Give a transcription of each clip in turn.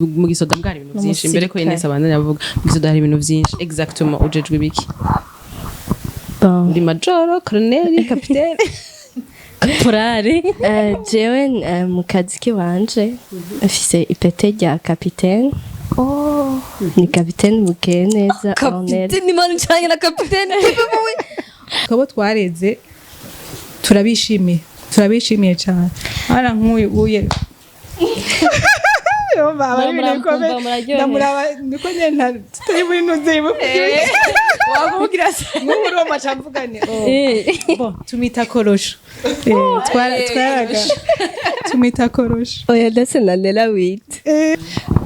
Mu gisoda mbwa hari ibintu vyinshi mbere ko N'umusirikare. Ines abandanya avuga, mu gisoda hari ibintu vyinshi. Exactement, ujejwe ibiki? Bon. Uri majoro, colonel, capitaine? Caporal. Jewe mu kazi kiwanje mfise ipete rya capitaine. Ni capitaine Bukeyeneza Ornella. Kapitene, imana ncanye na kapitene. Abo twareze turabishimiye, turabishimiye cyane. Hano nk'uyu uye yumva aba ari ibintu bikomeye. Muraryohewe. Ndamuraba niko nyine tutari muri ntuze. Wavugira se? Nk'ubu urumva aca mvuga ni oh. Bon, tumita korosho. Twaraga tumita korosho. Oya, ndetse na Nela wite.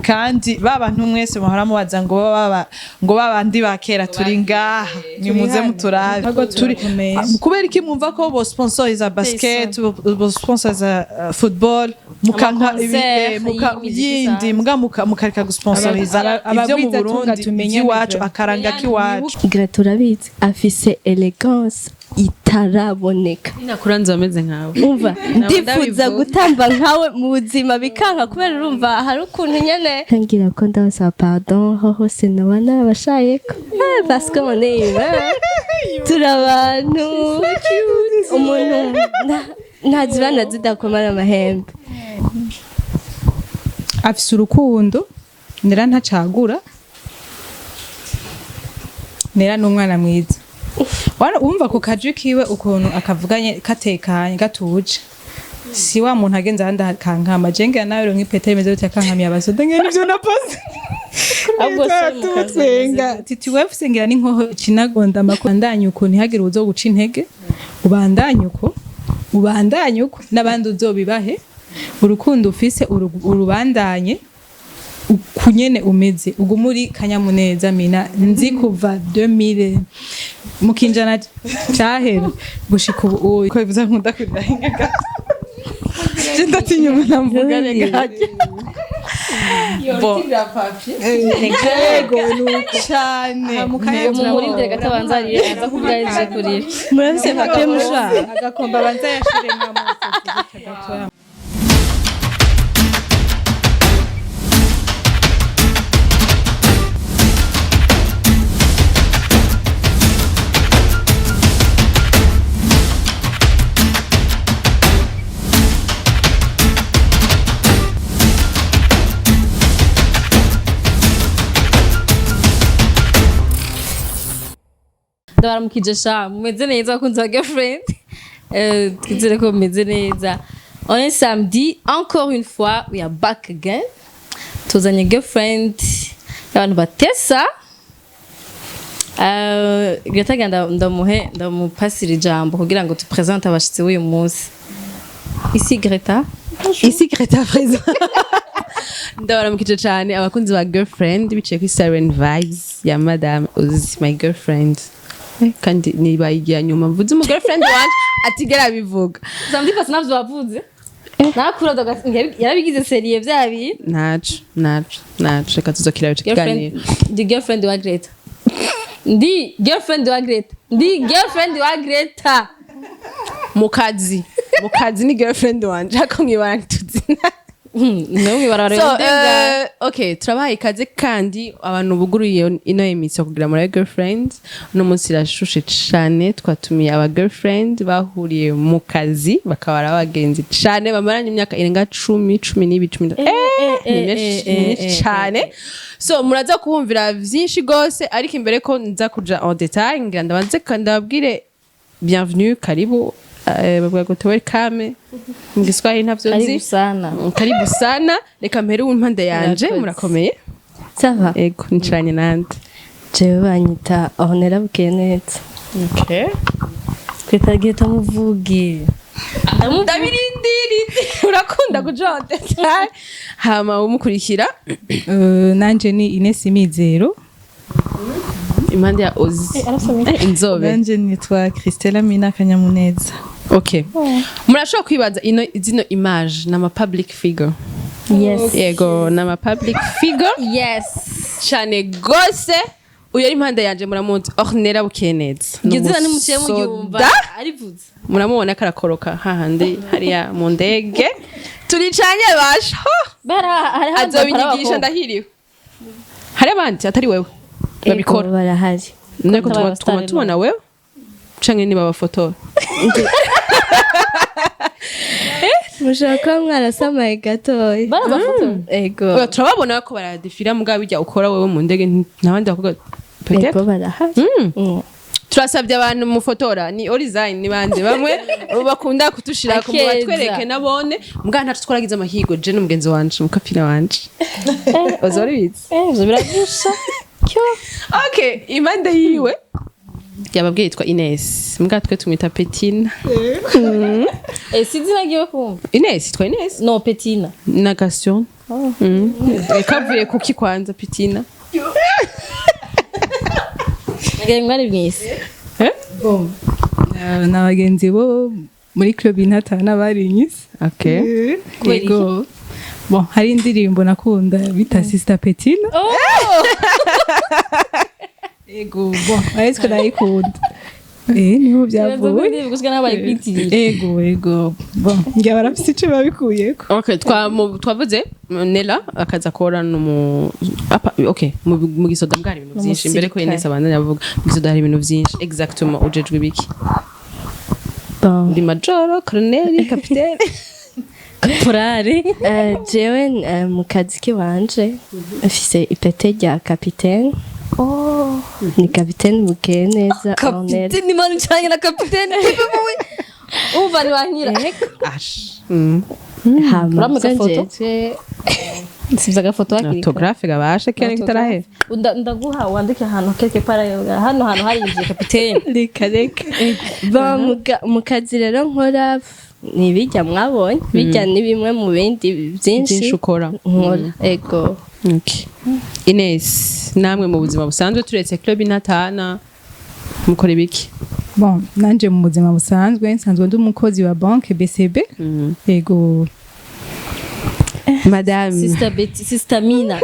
Kandi ba bantu mwese muhora mubaza ngo baba ngo babandi ba kera, turi ngaha, nimuze hano. muturabe. Ntabwo turi turakomeye. Ah, kubera iki mwumva ko bo sponsoriza basket, bo sponsoriza football, mukanka ibi- Ama concert muka y'imiziki yindi isanzwe. mbwa mukareka gusponsoriza ivyo mu Abagwizatunga Burundi tumenyane iby'iwacu, vraiment. akaranga k'iwacu. Greta urabizi, afise elegance itaraboneka. Nakuranze ameze nkawe. Umva, ndifuza ndabivuga. gutamba nkawe mu buzima bikanka, kubera urumva hari ukuntu nyene ngira ko ndabasaba pardon ho hose naba narabashayeko. Parce que on est humain, turi abantu, umuntu ntazibana zidakomana amahembe. Afise urukundo. Nera ntacagura, Nera ni umwana mwiza. Wana umva ku kajwi kiwe ukuntu akavuganye katekanye, gatuje, si wa muntu agenza ahandi akankama. Jenge nawe rero nk'ipete rimeze gutya, akankamiye abasoda ngene ivyo napoze. Ahubwo se mu kazi. Twenga titi wewe ngira n'inkoho kinagonda amakuru. Uko ntihagire uzo guca intege, ubandanye uko, ubandanye uko n'abandi uzobibahe. Urukundo ufise urubandanye ukunyene umeze, uguma uri kanyamuneza. Mina nzi kuva 2000 mu kinjana cahera gushika ubu uyu. Ko bivuze nkunda kurira ingaga, je ndatinya umuntu amvuga rega. Bon. Yego, nuko. Cyane. Aha, mu kanya. Mumurindire gato, abanza arire, aza kuvuga aje kurira. Murafise papier mouchoir? Agakomba abanza yashiremwo amazi gatoya. Ndabaramukije sha, mumeze neza abakunzi ba Girlfriend? Twizere ko mumeze neza. On est samedi encore une fois, we are back again. Tuzanye girlfriend y'abantu batesa. Greta, genda ndamuhe, ndamupasira ijambo kugira ngo tupresente abashitsi b'uyu munsi. Ici Greta. Ici Greta présent. Ndabaramukije cyane abakunzi ba Girlfriend bicaye kuri Siren Vibes ya Madame Uzi, my girlfriend. Kandi niba igihe nyuma mvuze umu girlfriend wanje atigera abivuga. Samedi passé navyo wavuze, nakura yarabigize sérieux vya bintu. Ntaco, ntaco, ntaco, reka tuzokira ico kiganiro. Girlfriend, ndi girlfriend wa Greta, ndi girlfriend wa Greta, ndi girlfriend wa Greta. Mu kazi, mu kazi ni girlfriend wanje, ariko mwibara ntituzina. No mwibarabara. So, okay, turabaha ikaze kandi abantu buguruye ino emission kugira muri girlfriend. Uno munsi irashushe cane, twatumiye aba girlfriend bahuriye mu kazi, bakaba ari abagenzi cane bamaranye imyaka irenga 10, 12, cumi ni myinshi, ni myinshi cane. So muraza kubumvira vyinshi gose, ariko imbere ko nza kuja en détail, ngira ndabanze ndababwire bienvenue, karibu. Bavuga ngo welcome mu Giswahili, ntavyo nzi. Karibu sana. Karibu sana. Reka mpere ubu impande yanje. Murakoze. Murakomeye? Ça va. Ego, nicaranye nande? Jewe banyita Ornella Bukeyeneza. Okay. Greta, Greta, muvuge. Ndabirindiri, urakunda kuja en détail, hama umukurikira. Nanje ni Ines Mizero. Impande ya Ozi, inzobe. Nanje nitwa Christella Mina Kanyamuneza. Okay, murashobora kwibaza ino zino image n'ama public figure. Yes. Yego, n'ama public figure. Yes. Cane gose. Uyu ari impande yanje muramuzi, Ornella Bukeneza. Iryo zina nimuciye muryumva Umusoda. arivuze. Muramubona karakoroka hahandi hariya mu ndege. Turicanye basha. Bara hariho abandi bakora Azobinyigisha. abakobwa. Ndahiriwe, hari abandi atari wewe babikora? Ego, barahari. Niko Ko tuma abastar tuma tubona wewe canke niba bafotora? Mushobora kuba mwarasamaye gatoya. Bara bafotora. Ego. Oya, turababona ko baradefira, mugabo bijya ukora wewe mu ndege ntabandi bakobwa peut-être. Ego, barahari. Turasabye abantu mufotora, ni Orizain, ni bande bamwe bakunda kutushira ku Akeza. batwereke nabone. Mugabo ntacu twaragize amahirwe, je n'umugenzi wanje, mukapina wanje uzori bizi. Eh, ivyo biragusha cyo. Okay, impande yiwe yababwiye yitwa Ines, mbwa twe tumwita Petina. Eh, sinzi nagiye kumva. Ines, yitwa Ines. No, Petina. Na Gaston. Kavuye kuki kwanza Petina? Ngiye mwari mwisi. Eh? Na bagenzi bo muri club Intatana barinyise. Okay. Yego. Bon, hari indirimbo nakunda bita Sister Petina. Ego, bon, ariko nayikunda. Niho byavuye. Gushika n'abaye kwitirira. Ego. Bon, ngira barafise ico babikuyeko. Okay, twavuze Nela akaza akora no apa, okay, mu gisoda mbwa hari ibintu byinshi mbere ko Ines abandanya avuga. Mu gisoda hari ibintu byinshi. Exactement ujejwe ibiki? Bon. Ndi majoro, colonel, capitaine? Caporal. Jewe mu kazi kiwanje mfise ipete rya capitaine. Ni capitaine Bukeye neza Ornella. Kapitene, imana ncanye na kapitene. Umva ntiwankira. Ash. Hama Urampa ivyo agafoto? njejwe Sivye agafoto hakiri kare. Autographe gabashe kene kitarahera. Ndaguha wandike ahantu quelque part, hano hantu harinjiye kapitene. Reka reka. Bon, mu kazi rero nkora ni bijya mwabonye, bijya ni bimwe mu bindi byinshi Byinshi ukora. nkora, ego. Okay. Ines, namwe mu buzima busanzwe turetse club Intatana mukora ibiki? Bon, nanje mu buzima busanzwe nsanzwe ndi umukozi wa banque BCB. Ego. Madame Sister Betty, Sister Mina.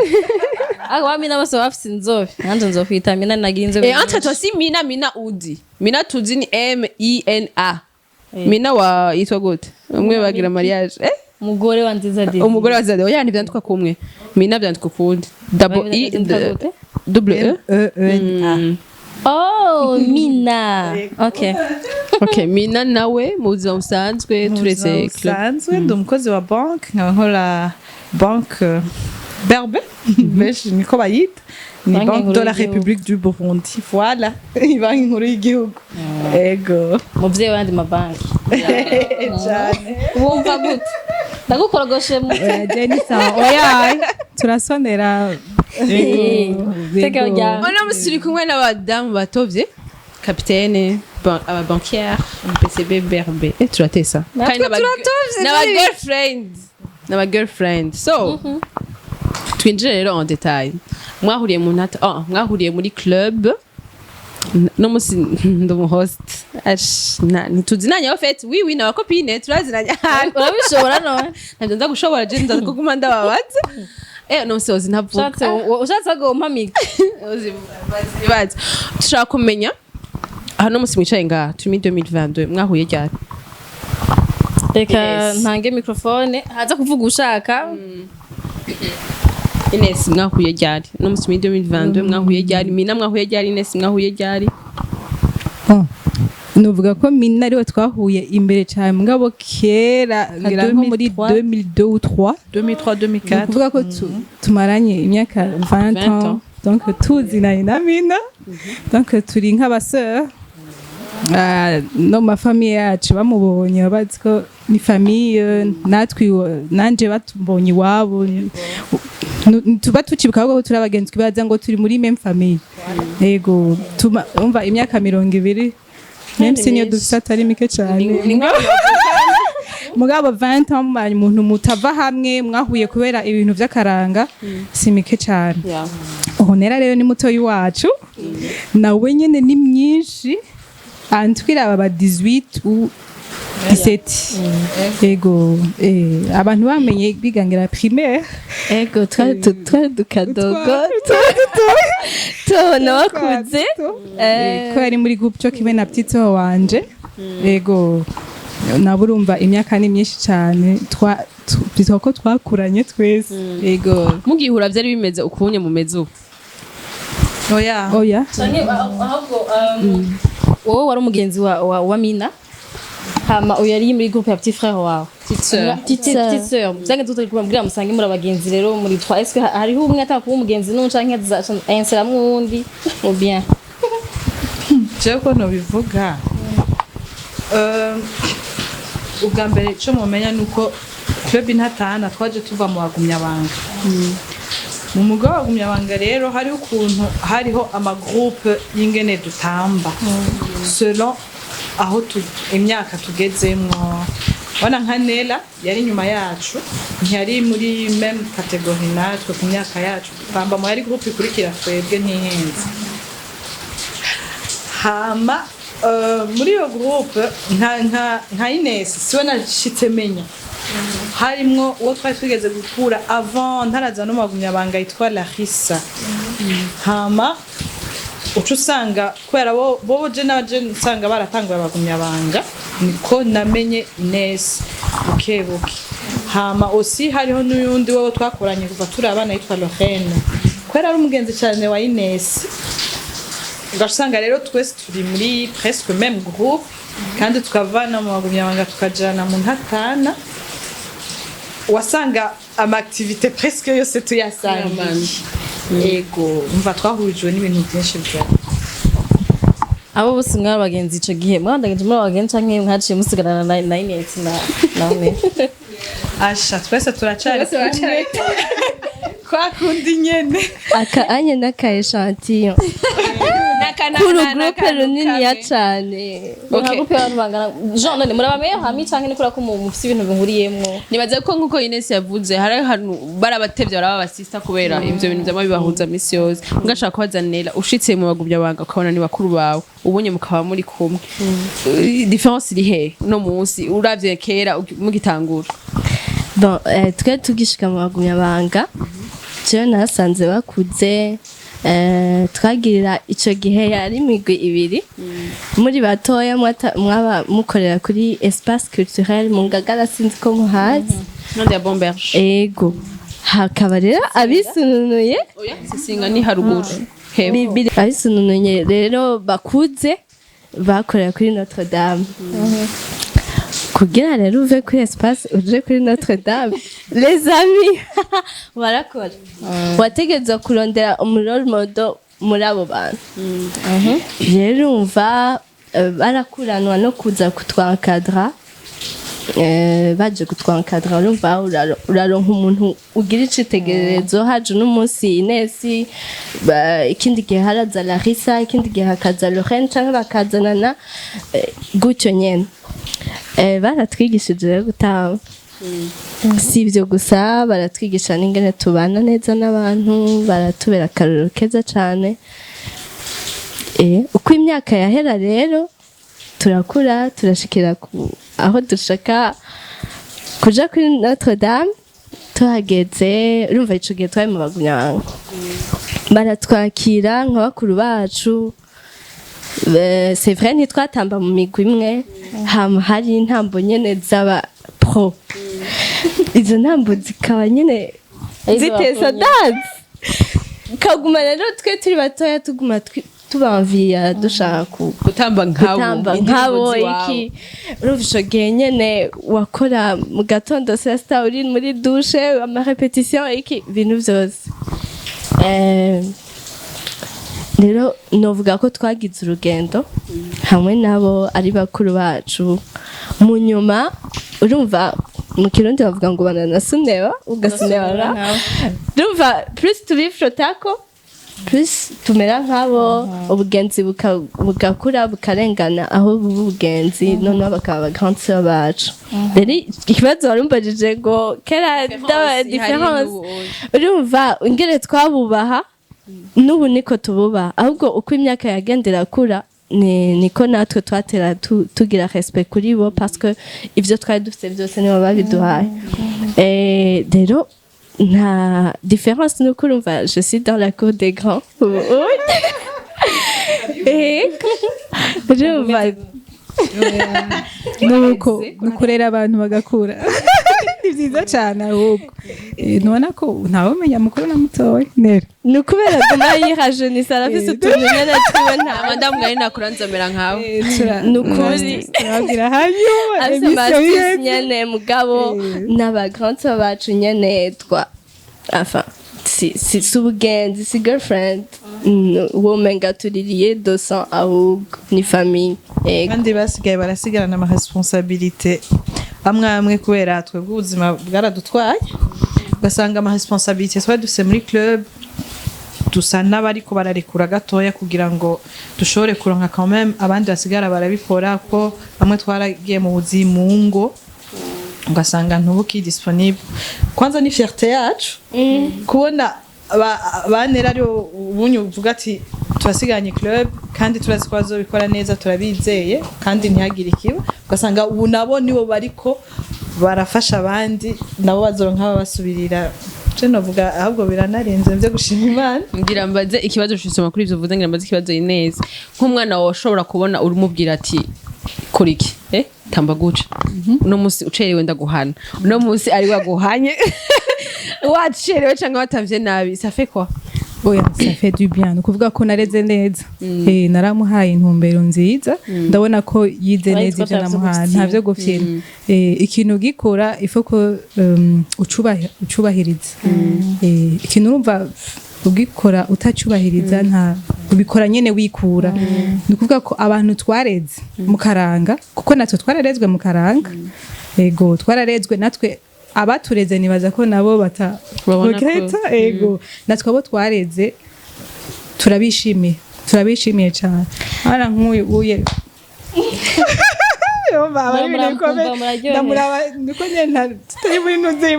Ako wa Mina bose bafise inzobe. Nanje nzokwita Mina, nagira inzobe. Eh, entre toi si Mina, Mina udi. Mina tuzi ni M I N A. Mina wa yitwa gute? Umwe bagira mariage. Eh? Umugore wa Nziza Désiré. Umugore wa Zade. Oya, ntivyandikwa kumwe. Mina vyandikwa kundi. Double I Vyandikwa gute? Double E. E E N A. Oh, Mina. Okay. Okay, Mina nawe mu buzima busanzwe turetse club? Busanzwe ndi umukozi wa banque, nkaba nkora banque BRB, benshi niko bayita, ni Banki Banque Nkuru de la y'igihugu. République du Burundi, voilà, Banki Nkuru y'igihugu, ego. Muvyeyi w'andi mabanki. Cyane. Wumva gute? Ndagukorogoshe mu Oya, Jenny sawa. Oya, turasonera. Ego. Teka rya. Ono musi turi kumwe n'abadamu batovye. Capitaine, aba banquière, BCB, BRB. Eh, turatesa. Natwe Kandi turatovye, n'aba baby. girlfriend. N'aba girlfriend. So, twinjire rero en détail. Mwahuriye mu ntata, oh, mwahuriye muri club. No musi ndi umu host. Ash, ntituzinanye en fait. Oui, n'aba copine turazinanye. Urabishobora none? Ntabyo nza gushobora, je nza kuguma ndababaza. Eh, no musi ozi ntavuga. Ushatse agompa micro. Ibibazo dushaka kumenya hano musi mwicaye ngaha turi muri 2022, mwahuye ryari? Reka Yes. ntange microphone haza kuvuga ushaka. Ines, mwahuye ryari? No musi muri 2022, mwahuye ryari? Mina, mwahuye ryari? Ines, mwahuye ryari? Bon. Nuvuga ko Mina ariwe twahuye imbere cyane, mugabo kera, ngira nko muri 2003. 2002 ou 3. 2003, 2004. Kuvuga ko tumaranye imyaka 20 20 ans, ans. donc tuzinanye na Mina, donc turi nk'aba sœurs. Ah, no ma famille yacu bamubonye baba bazi ko ni famille natwe nanje batubonye iwabo tuba tucibuka ahubwo ko turi abagenzi, twibaza ngo turi muri même famille. Yego, umva imyaka 20, même si niyo dufise atari mike cyane, mugabo 20 ans mubanye umuntu mutava hamwe, mwahuye kubera ibintu vy'akaranga, si mike cyane. Honera rero ni mutoyi wacu, nawe nyene ni myinshi antwira aba 18 ou 17. Ego, abantu bamenye bigangira primaire. Ego, twari dukadogo tubona bakuze. Ko yari muri groupe cyo kimwe na petite wanje. Ego, nabo urumva imyaka ni myinshi cyane. Byitwa ko twakuranye twese, yego. Mugihura vyari bimeze ukunye mumeze ubu? Oya. Oya. Canke ahubwo wowe wari umugenzi wa Mina, hama uyu yari muri groupe ya petit frère wawe? Petite sœur. Petite sœur. Byange tutari kubabwira musange muri abagenzi rero muri trois, est-ce que hariho umwe ataka kuba umugenzi n'undi canke ayenseramwo uwundi ou bien? Jewe ko nobivuga, ubwa mbere ico mumenya ni uko club Intatana twaje tuva mu Bagumyabanga. Mu mugwi w'Abagumyabanga rero hariho ukuntu hariho amagroupe y'ingene dutamba selon aho imyaka tugezemwo. Bona nka Nela yari inyuma yacu, ntiyari muri même catégorie natwe ku myaka yacu dutamba mu yari groupe ikurikira twebwe, ntihenze. Hama muri iyo groupe nka Ines siwe nashitse menya, harimwo uwo twari twigeze gukura avant ntaraza no Magumyabanga yitwa Larissa. Hama uca usanga kubera bo je naje nsanga baratanguye Abagumyabanga, niko namenye Ines buke buke. Hama aussi hariho n'uyundi wowe twakoranye kuva turi abana yitwa Lorraine, kubera ari umugenzi cyane wa Ines, ugasanga rero twese turi muri presque même groupe, kandi tukavana mu Bagumyabanga tukajana mu Ntatana, wasanga ama activité presque yose tuyasangiye. Ego, umva twahurijwe n'ibintu byinshi bya Abo bose mwari abagenzi ico gihe, mwabandanije muri abagenzi canke mwaciye musigarana na Ines na Nela? Asha, twese turacari kumwe kwa kundi nyene. Aka anye n'aka échantillon kuri groupe runiniya cane. Nka groupe y'abantu bangana genre, none muri abameilleur ami canke ni kubera ko mufise ibintu bihuriyemwo? Nibaze ko nkuko Ines yavuze, hari ahantu barabatevye baraba abasista kubera ivyo bintu vyama bibahuza misi yose. Ngashaka kubaza Nela, ushitse mu Bagumyabanga ukabona ni bakuru bawe, ubonye mukaba muri kumwe, différence iri he no munsi uravye kera mugitangura? Bon, twe tugishika mu Bagumyabanga, jewe nasanze bakuze. Twagirira ico gihe yari imigwi ibiri. Muri batoya mwaba mukorera kuri espace culturel mu Ngagara, sinzi ko muhazi. Nande ya Bomberge? Ego, hakaba rero abisununuye. Oya, Sisinga ni haruguru hepfo. Abisununuye rero bakuze bakorera kuri Notre Dame. Kugira rero uve kuri espace uje kuri Notre Dame, les amis, barakora, wategerezwa kurondera umurole model muri abo bantu. Rero umva, barakuranwa no kuza kutwankadra. Baje kutwankadra, urumva uraronka umuntu ugira icitegererezo. Haje uno munsi Inesi, ikindi gihe haraza Larissa, ikindi gihe hakaza Lorraine canke bakazanana, gutyo nyene. Baratwigishije rero gutamba. Si ibyo gusa, baratwigisha n'ingene tubana neza n'abantu, baratubera akarorero keza cane. Uko imyaka yahera rero turakura, turashikira aho dushaka kuja kuri Notre Dame. Tuhageze, urumva ico gihe twari mu Bagumyabanga, baratwakira nka bakuru bacu. C'est vrai ntitwatamba mu migwi imwe, hama hari intambo nyene z'aba pro, izo ntambo zikaba nyene zitesa danse kaguma. Rero twe turi batoya tuguma tubamviya dushaka gutamba nkabo, gutamba indirimbo nkabo. ziwabo. Iki urumva ico gihe nyene wakora mu gatondo saa sita uri muri douche, ama répétition, iki ibintu vyose. Rero novuga ko twagize urugendo hamwe nabo ari bakuru bacu. Mu nyuma urumva mu Kirundi bavuga ngo bananasuneba ugasuneba. Urumva plus tubifrotako, plus tumera nk'abo, ubugenzi bugakura bukarengana aho buba ubugenzi, noneho bakaba aba grande sœur bacu. Rero ikibazo warumbajije ngo kera Différence ihari différence, n'ubu. Urumva ingene twabubaha n'ubu niko tububaha, ahubwo uko imyaka yagenda irakura niko natwe twatera tugira respect kuri bo, parce que ivyo twari dufite byose nibo babiduhaye. Rero nta différence, nuko urumva je suis dans la cour des grands ubu. Urumva Nuko nukurera abantu bagakura. Ni Ni vyiza cyane ahubwo. Ntubona ko ntawumenya mukuru na mutoya nera. Ni ukubera aguma yihajenisa, arafise utuntu nyene twiwe nta Madamu ngari nakura nzomera nkawe. Ni ukuri. Turababwira hanyuma. Afise Émission amastus iheze. nyene, mugabo n'aba grande sœur bacu nyene twa, enfin, si ubugenzi, si girlfriend. Womenga tuririye dosan, ahubwo ni famille. Ego. Kandi basigaye barasigarana ama responsabilité amwe amwe, kubera twebwe ubuzima bwaradutwaye, ugasanga ama responsabilité twari dufise muri club dusa n'abariko bararekura gatoya kugira ngo dushobore kuronka quand même abandi basigara barabikora, ko bamwe twaragiye mu buzima mu ngo, ugasanga ntubuki disponible. Kwanza ni fierté yacu kubona banera ari ubunye uvuga ati turasigaranye club kandi turazi ko bazobikora neza, turabizeye kandi ntihagire ikiba. Ugasanga ubu nabo nibo bariko barafasha abandi, nabo bazoronka babasubirira. Je novuga ahubwo biranarenze byo gushima Imana. Ngira mbaze ikibazo nshisoma kuri ivyo uvuze, ngira mbaze ikibazo Inez. Nk'umwana wawe ushobora kubona urumubwira ati kora iki, tamba guca, uno munsi ucerewe ndaguhana, uno munsi ari waguhanye wacerewe canke watavye nabi, ça fait quoi? Oya, ça fait du bien. Ni ukuvuga ko nareze neza. Naramuhaye intumbero nziza, ndabona ko yize Urabona neza ko ibyo atavyo namuhaye. gufyina. Nta byo gufyina. Ikintu ugikora ifo ko ucubahiriza. Ikintu urumva ugikora utacyubahiriza, nta ubikora nyene wikura. Ni ukuvuga ko abantu twareze mu karanga, kuko natwe twararezwe mu karanga, ego, twararezwe natwe. Abatureze nibaza ko nabo bata Babona ko- regretta, ego, natwe abo twareze turabishimiye, turabishimiye cyane. Hana nk'uyu uye yumva aba ari ibintu bikomeye. Muraryohewe. Ndamuraba niko nyene tutari muri ntuze.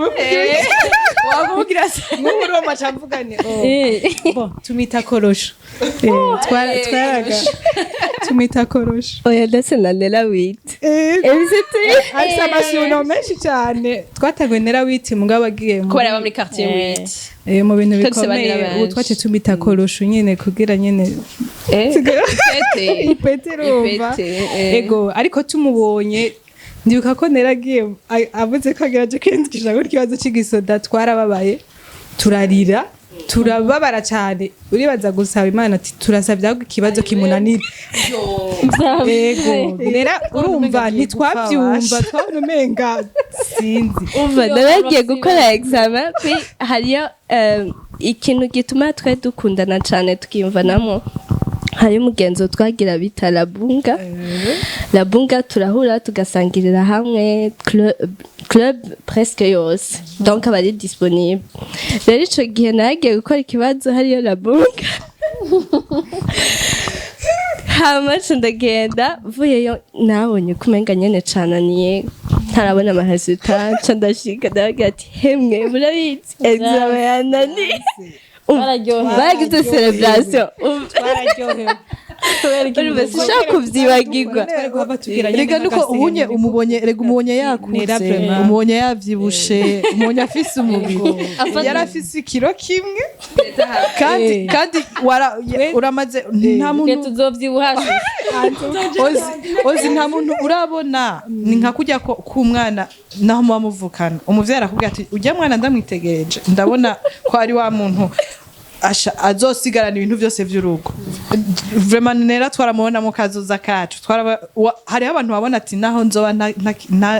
Wamubwira se? Nk'ubu urumva ca mvuga ni oh. Bon, tumita korosho. Twaraga tumita korosho. Oya, ndetse na Nera wite ebiziti. Afise amashuno menshi cyane. Twatanguye Nera witi, mugabo agiye kubera aba muri quartier 8. Mu bintu Twese bikomeye. banira Ubu benshi. twace tumita korosho nyene kugira nyene Ipete. Ipete, urumva. Ipete, eh. Ego, ariko tumubonye ndibuka ko neragiye avuze ko agerageje kwiyandikisha kuri ikibazo cy'igisoda, twarababaye, turarira, turababara cyane. Uribaza gusaba Imana ati turasabye ahubwo ikibazo kimunanira. Ego, nera urumva ntitwabyumva, twabona umenga sinzi. Umva, naragiye gukora examen, puis hariyo ikintu gituma twe dukundana cyane, tukiyumvanamo. Hari umugenzo twagira bita labunga. Labunga, turahura tugasangirira hamwe club presque yose, donc aba ari disponible. Rero ico gihe naragiye gukora ikibazo, hariyo labunga. Hama nca ndagenda, mvuyeyo nabonye ko umenga nyene cananiye, ntarabona ama résultats. Nca ndashika ndababwira ati hemwe murabizi, examen yananiye. Bararyohewe. Bagize celebration. Twararyohewe. Urumva sinshaka kuvyibagirwa. Twari guhava tugira nyene Rega nuko nk'agasenyi. ubunye umubonye, rega umubonye Nera yakuze, vraiment. umubonye yavyibushe, umubonye afise umubiri, yari afise ikiro kimwe kandi uramaze nta Twe muntu tuzovyibuha. Ozi nta muntu urabona ni nka kurya ko k'umwana naho muba muvukana, umuvyeyi arakubwira ati ujya mwana ndamwitegereje ndabona ko ari wa muntu asha azosigarana ibintu byose by'urugo. Vraiment nera twaramubonamo kazoza kacu. Hariho abantu babona ati naho nzoba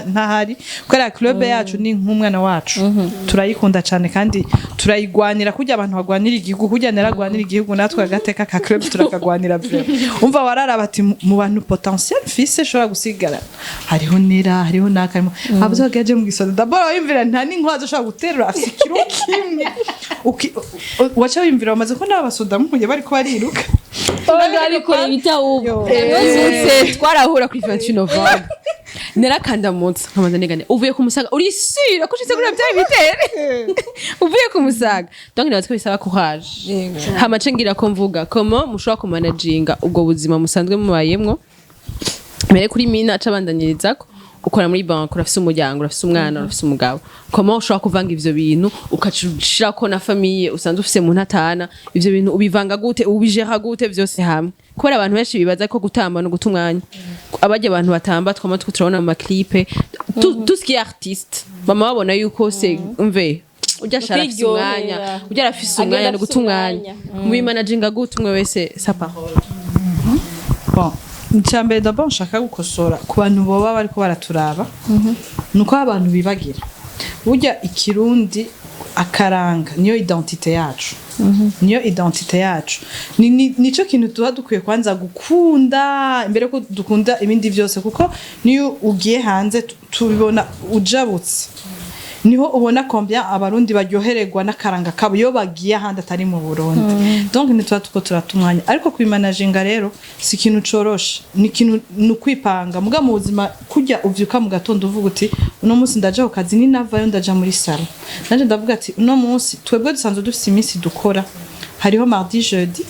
ntahari, kubera club yacu ni nk'umwana wacu, turayikunda cyane kandi turayigwanira kurya abantu bagwanira igihugu, kurya nera agwanira igihugu, natwe agateka ka club turakagwanira. Vraiment umva wararaba ati mu bantu potentiel fise shobora gusigara hariho nera, hariho nakarimo abazogaje mu gisoda. D'abord wiyumvira nta n'inkozi ashobora guterura, afise ikiro kimwe. Waca wiyumvira bamaze ko n'abasoda muhuye bariko bariruka. Babikora ibita ubu. Nzutse twarahura kuri 28 novembre, narakandamutse nkabanza nigane uvuye ku Musaga, urisira ko ushitse kuri bya bitere uvuye ku Musaga. Donc nibaza ko bisaba courage. Hama ce ngira ko mvuga comment mushobora kumanaginga ubwo buzima musanzwe mubayemwo. Mbere kuri Mina aca abandanyirizako. Ukora muri banki, urafise umuryango, urafise umwana, urafise umugabo. Comment ushobora kuvanga ivyo bintu, ukacishirako na famille usanzwe ufise mu ntatana? Ivyo bintu ubivanga gute, ubijera gute vyose hamwe? Kubera abantu benshi bibaza ko gutamba no guta umwanya. Abajya abantu batamba twama two turabona mu ma clips, tout ce qui est artiste, bama babona yuko c'est umve ujya ashara afise umwanya, Kwiryohera. ujya arafise Agenda umwanya no afise guta umwanya. umwanya. Mubimanaginga gute? Umwe wese sa parole. Bon, icya mbere d'abord nshaka gukosora ku bantu boba bariko baraturaba ni uko abantu bibagira burya ikirundi, akaranga niyo identité yacu, niyo identité yacu. Nico kintu tuba dukwiye kwanza gukunda imbere ko dukunda ibindi byose, kuko niyo ugiye hanze tubibona ujabutse, niho ubona combien abarundi baryohererwa n'akaranga kabo iyo bagiye ahandi atari mu Burundi. Donc ntituba tuko turata umwanya, ariko kubimanaginga rero si ikintu coroshe, ni ikintu ni ukwipanga muga mu buzima. Kurya uvyuka mu gatondo uvuga uti: "Uno munsi ndaja ku kazi, ninavayo ndaja muri salon." Nanje ndavuga ati: "Uno munsi twebwe dusanzwe dufise iminsi dukora, hariho mardi, jeudi,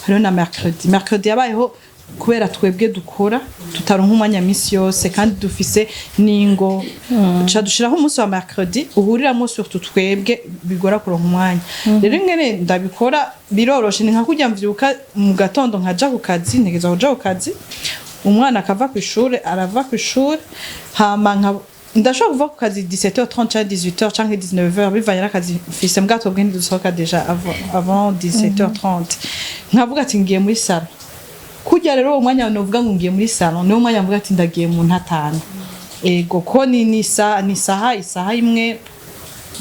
hariho na mercredi." Mercredi yabayeho kubera twebwe dukora tutaronka umwanya misi yose kandi dufise n'ingo, ca dushiraho umunsi wa mercredi uhuriramo surtout twebwe bigora kuronka umwanya. Rero ingene ndabikora biroroshe, ni nka kurya mvyuka mu gatondo nkaja ku kazi, ntegerezwa kuja ku kazi, umwana akava ku ishure, arava ku ishure, hama nka ndashobora kuva ku kazi 17h30 canke 18h canke 19h, bivanye n'akazi mfise. Mbwa twebwe ntidusohoka déjà avant 17h30. Nkavuga ati: "Ngiye muri salon." Kurya rero uwo mwanya novuga ngo ngiye muri salon, niwo mwanya mvuga ati: "Ndagiye mu ntatana." Ego, ko ni saha, isaha imwe,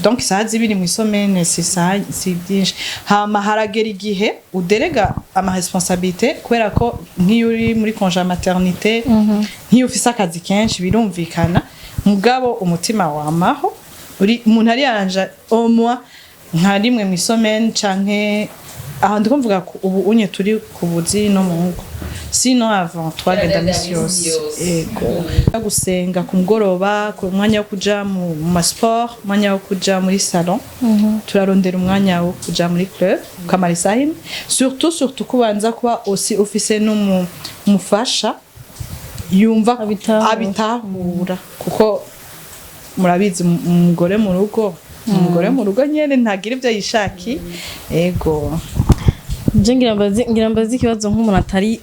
donc isaha 2 mu i semaine, si isaha, si byinshi. Hama haragera igihe uderega ama responsabilité, kubera ko nk'iyo uri muri congé maternité, nk'iyo ufise akazi kenshi, birumvikana. Mugabo umutima wamaho uri umuntu ariyanja au moins nka rimwe mu i semaine, canke aha ndiko mvuga ko ubu unye turi ku buzi no mu ngo, sinon avant twagenda misi yose. Ego, gusenga ku mugoroba, ku mwanya wo kuja mu ma sport, umwanya wo kuja muri salon, turarondera umwanya wo kuja muri club ukamara isaha imwe. Surtout kubanza kuba aussi ufise n'umufasha yumva Abitahura. abitahura, kuko murabizi, umugore mu rugo nyene ntagira ivyo yishakiye. Ego. Je ngira mbaze ikibazo nk'umuntu atari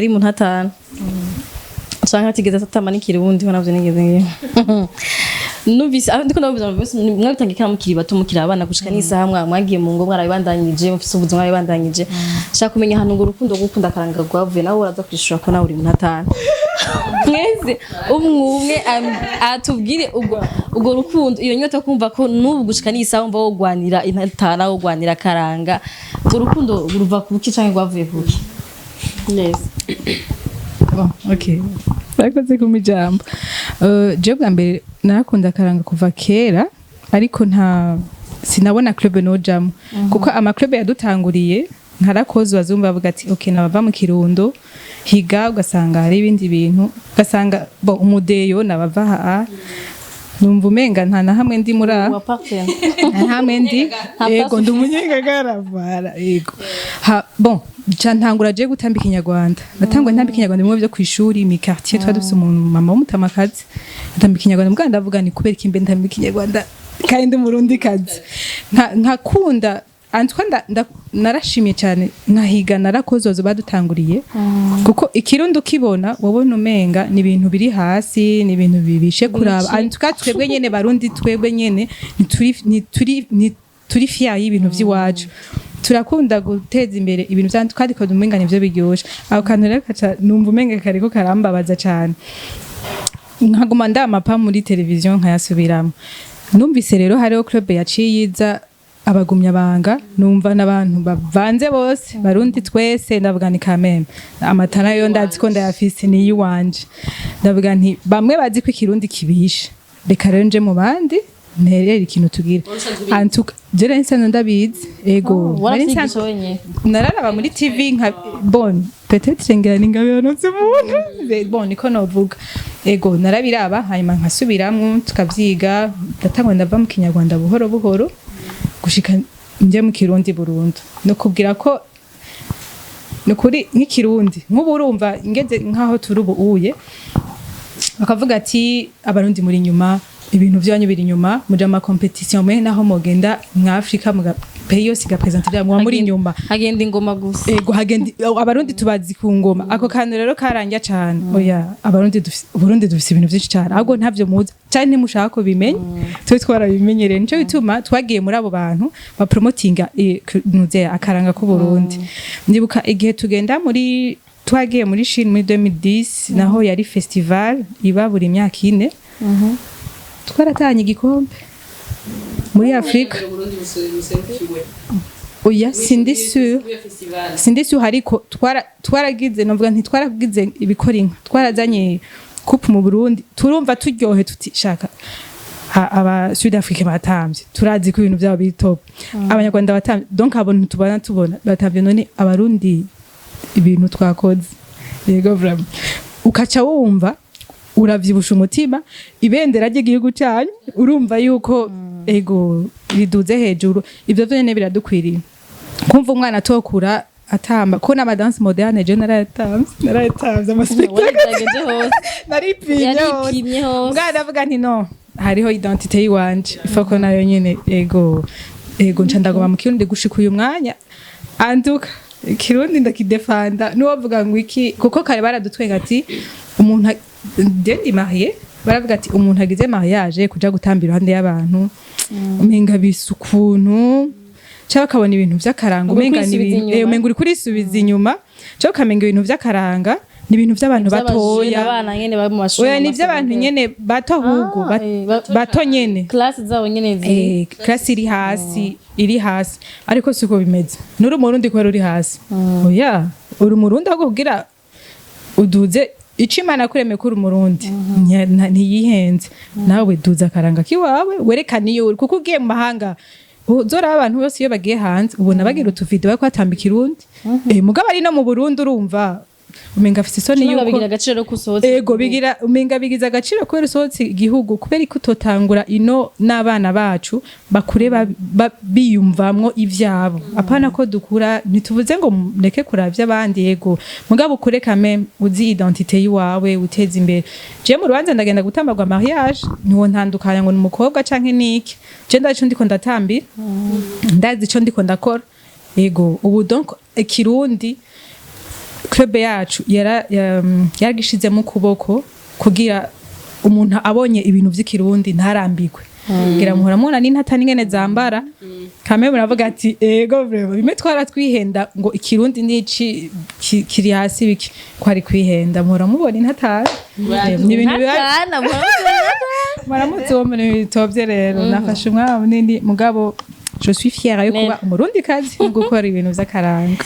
mu ntatana canke atigeze atatama n'ikirundi, ho navyo nigeze ngira. Numvise aho ndiko ndavuga, mwabitangiye kera mukiri bato, mukiri abana, gushika n'isaha mwagiye mu ngo mwarabibandanyije, mufise ubuzima mwarabibandanyije. Shaka kumenya ahantu ngo urukundo rwo gukunda akaranga rwavuye. Nawe uraza kwishura ko nawe uri mu ntatana. Mwese umwe umwe atubwire ubwo rukundo, iyo nyota yo kumva ko n'ubu gushika n'isaha wumva wogwanira intatana, wogwanira akaranga, urwo rukundo ruva kuki canke rwavuye kuki? Neza. Bon, ok. Barakoze kumpa ijambo. Jewe bwa mbere narakunda akaranga kuva kera, ariko nta sinabona club nojamwo, kuko ama club yadutanguriye nkarakoze bazumva bavuga ati: "Ok, nabava mu Kirundo higa." Ugasanga hari ibindi bintu, ugasanga bo umudeyo nabava ha, numva umenga nta na hamwe ndi muri aha. Wa parfait. Nta hamwe ndi. Yego, ndi umunyengagara, voilà. Yego, ha bon, ca ntangura je gutamba ikinyarwanda. Natangwa ntamba ikinyarwanda bimwe byo kwishuri mi quartier, twari dufise umuntu mama w'umutamakazi atamba ikinyarwanda. Mbwa ndavuga ni kubera iki mbe ntamba ikinyarwanda kandi ndi umurundi kazi? Nkakunda antwa narashimye cyane nkahiga narakozozo badutanguriye, kuko ikirundi ukibona wabona umenga ni ibintu biri hasi, ni ibintu bibishe kuraba. Antwa twebwe nyene barundi, twebwe nyene ntituri fier y'ibintu vy'iwacu. Turakunda guteza imbere ibintu vyanyu kandi kandi umenga nivyo biryoshe. Ako kantu rero kaca numva umenga kariko karambabaza cane, nkaguma ndamapa muri televiziyo nkayasubiramo. Numvise rero hariho club yaciye iza abagumyabanga, numva n'abantu bavanze bose, barundi twese. Ndavuga ni kameme amatara yo ndazi ko ndayafise, ni iyiwanje. Ndavuga nti bamwe bazi ko ikirundi kibishe, reka rero nje mu bandi nterere ikintu tugira. Antuka je nari nsanzwe ndabizi. Ego, nari Waravyigisha nsanzwe wenyene? Nararaba muri TV nka bon, peut-être ngira ni ngabiro umuntu, bon, niko novuga. Ego, narabiraba hanyuma nkasubiramwo tukavyiga. Ndatangwa ndava mu kinyarwanda buhoro buhoro gushika nje mu kirundi burundu. No kubwira ko nukuri nk'ikirundi nk'ubu urumva ngeze nkaho turi ubu uye. Bakavuga ati Abarundi muri inyuma, ibintu byanyu biri inyuma, muja mu compétition mwe naho mugenda mwa Afrika, muga pays yose igapresenta ibyayo, muba muri inyuma. Hagenda ingoma gusa. Ego, hagenda Abarundi tubazi ku ngoma. Ako kantu rero karanja cane. Oya, Abarundi dufise, Burundi dufise ibintu vyinshi cane, ahubwo ntavyo muzi cyane, ntimushaka ko bimenya. Twe twarabimenyereye, nico bituma twagiye muri abo bantu bapromotinga nuze akaranga k'u Burundi. Ndibuka igihe tugenda muri, twagiye muri Chine muri 2010, naho yari festival iba buri myaka 4. Twaratanye igikombe muri Afrika. Oya, sindi sûr, sindi sûr, ariko twaragize, novuga nti twaragize ibikora inka, twarazanye coupe mu Burundi. Turumva turyohe, tuti shaka aba Sud Afrique batamvye, turazi ko ibintu byabo biri top, Abanyarwanda batamvye, donc abo tubana tubona batamvye, none Abarundi ibintu twakoze? Yego, vraiment ukaca wumva uravyibusha umutima, ibendera ry'igihugu cyanyu urumva yuko ego riduze hejuru. Ivyo vyonyene biradukwiriye kumva umwana atokura atamba ko n'ama danse moderne. Je narayatamvye ama spectacle. Waragerageje hose. Naripimye. Yaripimye hose. Mwana avuga nti no hariho identité yiwanje ifoko nayo nyene. Ego, nca ndagoma mu Kirundi gushika uyu mwanya. Anduka Ikirundi ndakidefanda, nuwavuga ngo iki, kuko kare baradutwenga ati umuntu ndi mariée, baravuga ati umuntu agize mariage kuja gutamba iruhande y'abantu, umenga bisa ukuntu, cyangwa bakabona ibintu vy'akaranga Uri umenga ni kwisubiza ibintu inyuma. Umenga uri kurisubiza inyuma, cyangwa ukamenga ibintu vy'akaranga ni ibintu vy'abantu batoya. Abana nyene bari mu mashuri. Oya, ni ivy'abantu nyene bato ahubwo bato nyene. Classe zabo nyene ziri Classe iri hasi, iri hasi, ariko siko bimeze. Nuri Umurundi kubera uri hasi? Oya, uri Umurundi ahubwo kugira uduze ico Imana kuremeye ko uri Umurundi. Ntiyihenze nawe, duza akaranga kiwawe, werekane iyo uri, kuko ugiye mu mahanga uzoraba abantu bose iyo bagiye hanze ubona bagira utuvideo bariko batamba Ikirundi. Mugabo ari no mu Burundi urumva umenga afise isoni yuko yuko bigira agaciro ko usohotse. Ego, bigira, umenga bigize agaciro kubera usohotse igihugu. Kubera ko utotangura ino n'abana bacu bakure biyumvamwo ivyabo, apana ko dukura. Ntituvuze ngo mureke kuravya abandi, yego, mugabo ukure kame uzi identité yiwawe, uteze imbere. Je mu rubanza ndagenda gutambagwa mariage, ntiwo ntandukanya ngo ni umukobwa canke niki. Je ndazi ico ndiko ndatambira, ndazi ico ndiko ndakora. Ego, ubu donc Ikirundi club yacu yaragishizemo ukuboko kugira umuntu abonye ibintu vy'Ikirundi ntarambirwe. Ngira muhora mubona n'intata n'ingene zambara kame, muravuga ati ego, vraiment bimwe twara twihenda ngo Ikirundi nici kiri hasi, biki kwari kwihenda. Muhora mubona intatana. Ni ibintu biba Ntatana. Muramutse uwo muntu bitovye. Rero nafashe umwanya munini, mugabo je suis fière yo kuba Umurundi kazi no gukora ibintu vy'akaranga.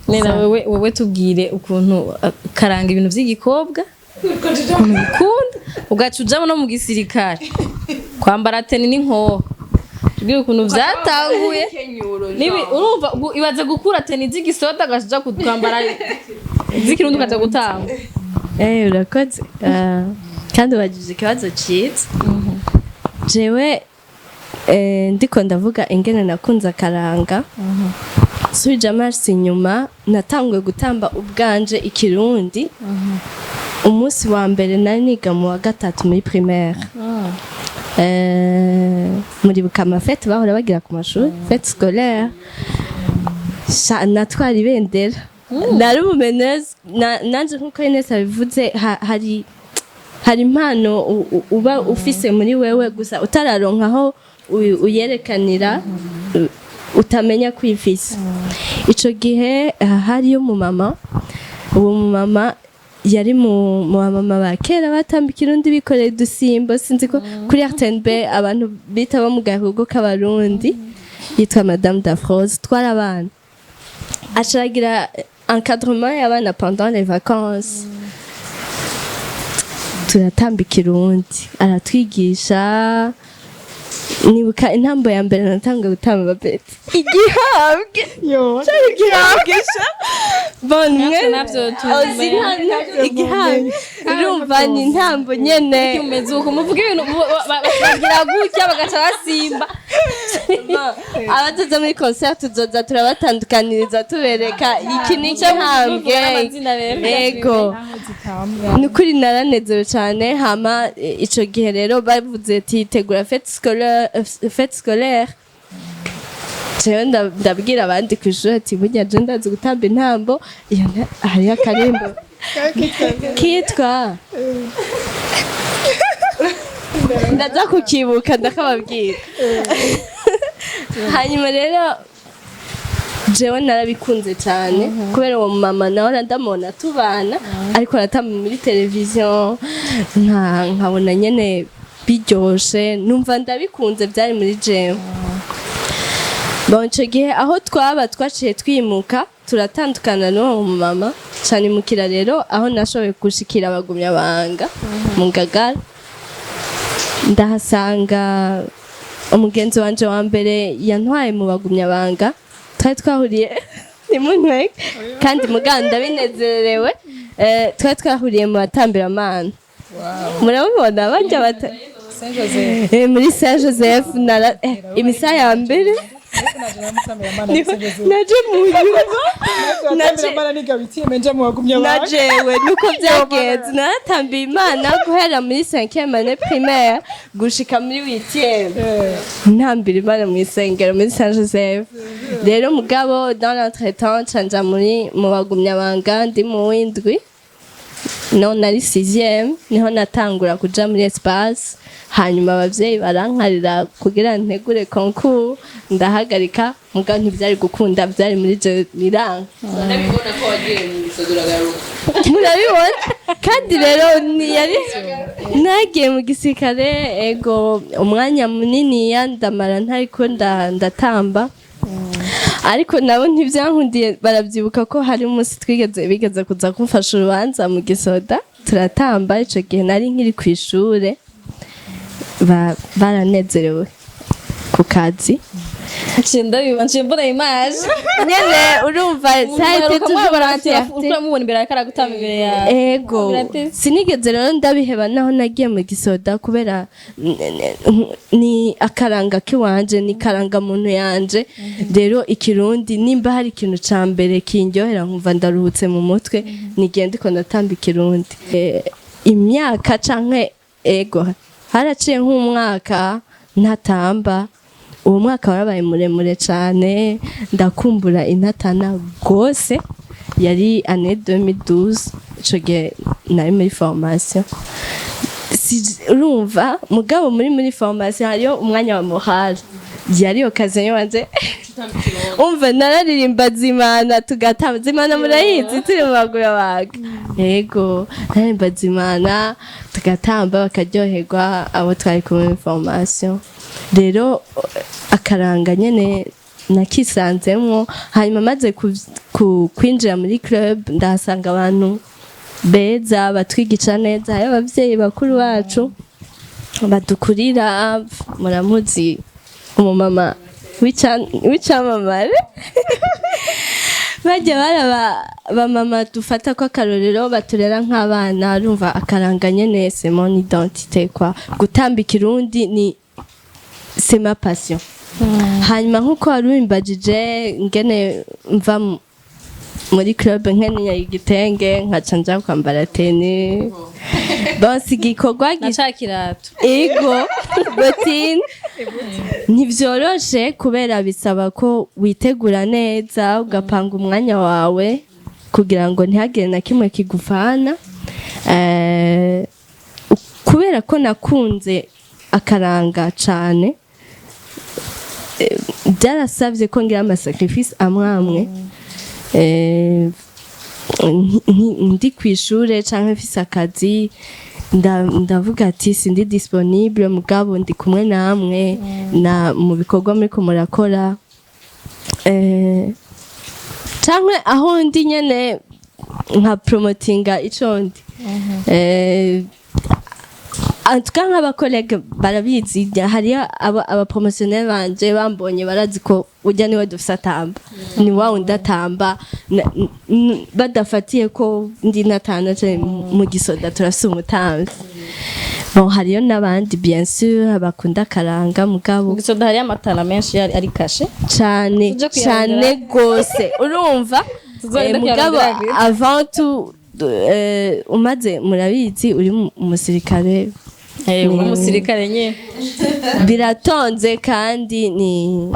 Nena, wewe tubwire ukuntu karanga ibintu vy'igikobwa, ukuntu bikunda, ugaca ujamo no mu gisirikare kwambara tenue n'inkoho. Tubwire ukuntu vyatanguye. Urumva ibaze gukura tenue z'igisoda, ugaca uja kwambara z'ikirundi, ukaja gutanga. Urakoze. Kandi ubajije ikibazo cyiza. Jewe ndiko ndavuga ingene nakunze akaranga, nsubije amaso inyuma, natanguye gutamba ubwanje Ikirundi umunsi wa mbere nari niga mu wa gatatu muri primaire. Muribuka ama fêtes bahora bagira ku mashuri, fête scolaire. Natwara ibendera, nari umumenezi. Nanje nkuko Ines abivuze, hari impano uba ufise muri wewe gusa utararonka aho uyerekanira, utamenya ko uyifise. Ico gihe hariyo umumama. Uwo mumama yari mu bamama ba kera batamba Ikirundi bikoreye udusimbo, sinzi ko kuri RTNB abantu bita bo mu gahugu k'Abarundi, yitwa Madame Dafrose. Twari abana, asharagira encadrement y'abana pendant les vacances, turatamba Ikirundi, aratwigisha. Nibuka intambo ya mbere natanga gutamba beti, igihambwe. Yo. Cari igihambwe sha. Bon, mwe Navyo ozi igihambwe, urumva ni intambo nyene. Umeze uko muvuga ibintu, bagira gutya bagaca basimba. Abazoza muri concert tuzoza turabatandukaniriza, tubereka iki ni igihambwe. Amazina rero. Ego, ni ukuri naranezerewe cyane. Hama ico gihe rero bavuze ati: "Tegura fête scolaire." Fête scolaire, jewe ndabwira abandi kw'ishuri ati: "Burya je ndazi gutamba intambo." Iyo hariho akarimbo kitwa, ndaza kukibuka ndakababwira. Hanyuma rero jewe narabikunze cyane kubera uwo mama nawe ndamubona tubana, ariko aratamba muri televiziyo, nkabona nyene biryoshe, numva ndabikunze, byari muri jewe. Bon, ico gihe aho twaba twaciye twimuka, turatandukana n'uwo mama cyane. Mukira rero aho nashoboye gushikira abagumya banga mu Ngagara, ndahasanga umugenzi wanje wa mbere yantwaye mu bagumyabanga twari twahuriye, nimuntweke kandi muganda binezerewe, twari twahuriye mu batambiramana, murabibona bajya bata Saint Joseph. Muri Saint Joseph nara imisa ya mbere naje mu nyuma. Na jewe nuko byagenze, naratambiye Imana guhera muri 5e année primaire gushika muri 8e, ntambira Imana mu isengero muri Saint Joseph. Rero mugabo dans l'entretemps canja muri mu bagumyabanga ndi mu w'indwi, no nari 6e, niho natangura kuja muri espace. Hanyuma abavyeyi barankarira kugira ntegure concours, ndahagarika. Mugabo ntivyari gukunda, vyari muri je biranga. Ndabibona ko wagiye mu gisozi uragaruka. Murabibona kandi rero ntiyari nagiye mu gisirikare. Ego, umwanya muniniya ndamara ntariko ndatamba, ariko nabo ntibyankundiye. Barabyibuka ko hari umunsi twigeze bigeze kuza kumfasha urubanza mu gisoda, turatamba. Ico gihe nari nkiri ku ishure, baranezerewe ku kazi. Nciye mbona image. Nyene urumva ça a été toujours la fierté. Uramubona imbere ariko aragutamba imbere yawe. Ego. Birateze. Sinigeze rero ndabiheba naho nagiye mu gisoda, kubera ni akaranga k'iwanje, ni karanga muntu yanje. Rero ikirundi, nimba hari ikintu ca mbere kindyohera nkumva ndaruhutse mu mutwe, nigihe ndiko ndatamba ikirundi. Imyaka canke, ego, haraciye nk'umwaka ntatamba. Uwo mwaka warabaye muremure cane, ndakumbura intatana gose. Yari année 2012, ico gihe nari muri formation. Urumva mugabo muri formation hariyo umwanya wa morale, yari occasion yanje. Umva, nararirimba Zimana, tugatamba Zimana, murayizi, turi mu maguru abaga. Yego, naririmba Zimana tugatamba, bakaryoherwa abo twari kumwe muri formation. Rero akaranga nyene nakisanzemwo. Hanyuma maze kwinjira muri club, ndahasanga abantu beza batwigisha neza. Hariho abavyeyi bakuru bacu badukurira, muramuzi, umumama w'icamamare, bajya baraba bamama dufata ko akarorero, baturera nk'abana. Urumva akaranga nyene c'est mon identité quoi. Gutamba ikirundi ni c'est ma passion. Hanyuma nk'uko wari ubimbajije ngene mva muri club nkeneye igitenge, nkaca nja kwambara tenue. Bon, si igikorwa Na ca kirato. Ego, bottine ntibyoroshe kubera bisaba ko witegura neza, ugapanga umwanya wawe kugira ngo ntihagire na kimwe kiguvana. Kubera ko nakunze akaranga cane, byarasabye ko ngira ama sacrifice amwe amwe. Ndi ku ishure canke mfise akazi, ndavuga ati: "Sindi disponible, mugabo ndi kumwe namwe na mu bikorwa muriko murakora." Canke aho ndi nyene nka promotinga ico ndi. En tout cas, nk'aba collègues barabizi, hariyo aba promotionnaire banje bambonye barazi ko ujya niwe dufise atamba, ni wa wundi atamba, badafatiye ko ndi natana canke mu gisoda turafise umutamvyi. Bon, hariyo n'abandi bien sûr bakunda akaranga, mugabo Gisoda hariyo amatara menshi yari ari kashe. Cane. Tuje kuyarondera. Cane gose, urumva. Tuzogenda Mugabo kuyarondera. avant tout, umaze, murabizi, uri umusirikare. Uri umusirikare nyine. Biratonze kandi ni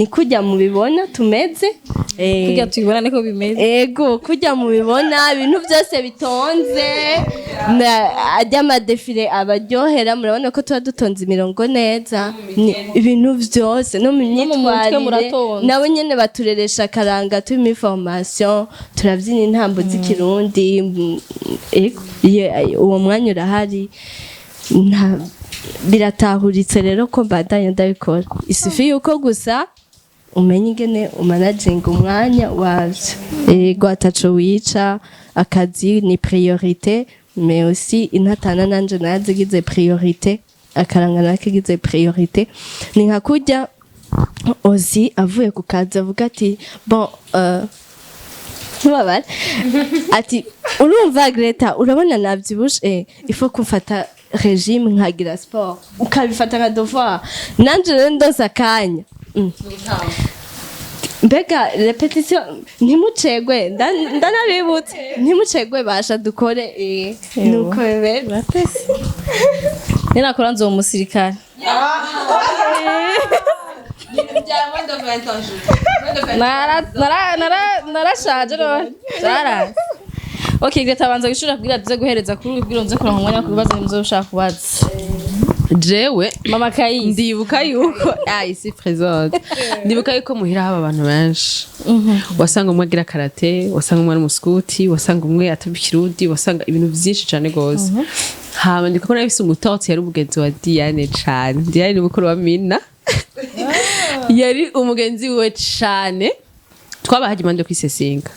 kujya mubibona tumeze. Kurya tubibona niko bimeze. Ego, kujya mubibona ibintu byose bitonze, ajya ama défilé abaryohera, murabona ko tuba dutonze imirongo neza. Ibintu byose no mu No mu mutwe myitwarire. Muratonze. Nabo nyene batureresha akaranga, turi formation, turabyina intambo z'ikirundi. Ego, uwo mwanya urahari. Biratahuritse rero ko mbandanya ndabikora, isufi yuko gusa umenye ingene umanaginga umwanya wavyo. Ego, ataco wica, akazi ni priorité, mais aussi intatana nanje nazigize priorité, akaranga nakigize priorité. Ni nka kurya ozi avuye ku kazi avuga ati: "Bon, ntubabare," ati: "Urumva Greta, urabona navyibushe, il faut kumfata régime, nkagira sport," ukabifata nka devoir. Nanje rero ndose akanya. Mbega répétition, ntimucegwe, ndanabibutse, ntimucegwe, basha dukore, nuko bibera. Ninakora nzoba umusirikare. Narashaje none byaraze. Okay, Greta, banza gushura kugira tuze guhereza kuri ubwira nze kuronka umwanya wo kubaza nimzo ushaka kubaza. Jewe Mama Kayisi. Ndibuka yuko, ah, ici présente, ndibuka yuko muhira haba abantu benshi. Wasanga umwe agira karate, wasanga umwe ari umuskuti, wasanga umwe ataba ikirundi, wasanga ibintu byinshi cyane gose. Hama ndibuka ko nafise umutotsi yari umugenzi wa Diane cane. Diane ni mukuru wa Mina, yari umugenzi wiwe cane. Twaba hajya impande yo kwisesinga,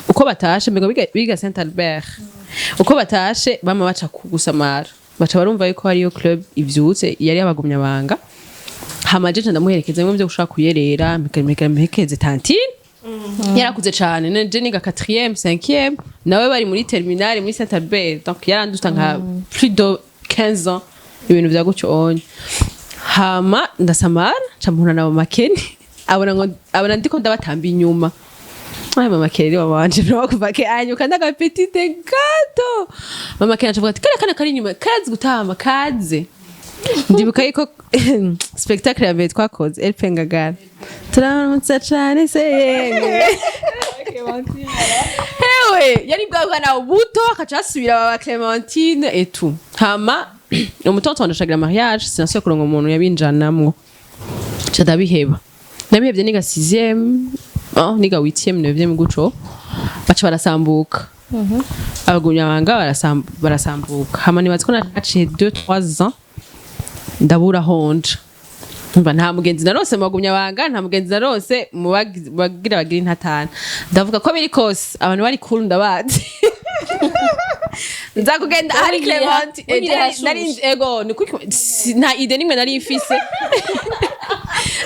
uko batashe mbega biga Saint Albert, uko batashe bama baca gusamara, baca barumva yuko hariyo club ivyutse yari yabagumya banga. Hama je ndamuherekeza bimwe byo gushaka kuyerera, mpekeze tantine yarakuze cane. Je niga 4e 5e, nawe bari muri terminale muri Saint Albert, donc yaranduta nka plus de 15 ans, ibintu vya gutyo onye. Hama ndasamara, nca mpura na mama Keni, abona ngo abona ndiko ndabatamba inyuma. Ay, mama Keni, mama wanje no kuva ke anyuka ndaga petite gato. Mama Keni acavuga ati: "Kariya kana kari inyuma kazi gutamba kaze." Ndibuka yuko spectacle ya mbere twakoze El Pengagara, turamutsa cane se yemwe. Hewe, yari bwa bwana buto, akaca asubira baba Clementine et tout. Hama umutonto wanje ashagira mariage, sinasubiye kuronka umuntu yabinjanamwo, ca ndabiheba. Ndabihevye niga 6e, oh, niga 8e, 9e guco, baca barasambuka abagumyabanga, barasambuka. Hama nibaza ko naciye 2 3 ans ndabura honja. Umva, nta mugenzi narose mu bagumyabanga, nta mugenzi narose mu bagira bagira intatana. Ndavuga ko biri kose abantu bari cool ndabazi, nza kugenda ahari Clement. Wigiriye hashushe. Nari ego ni kuri nta idée nimwe nari mfise,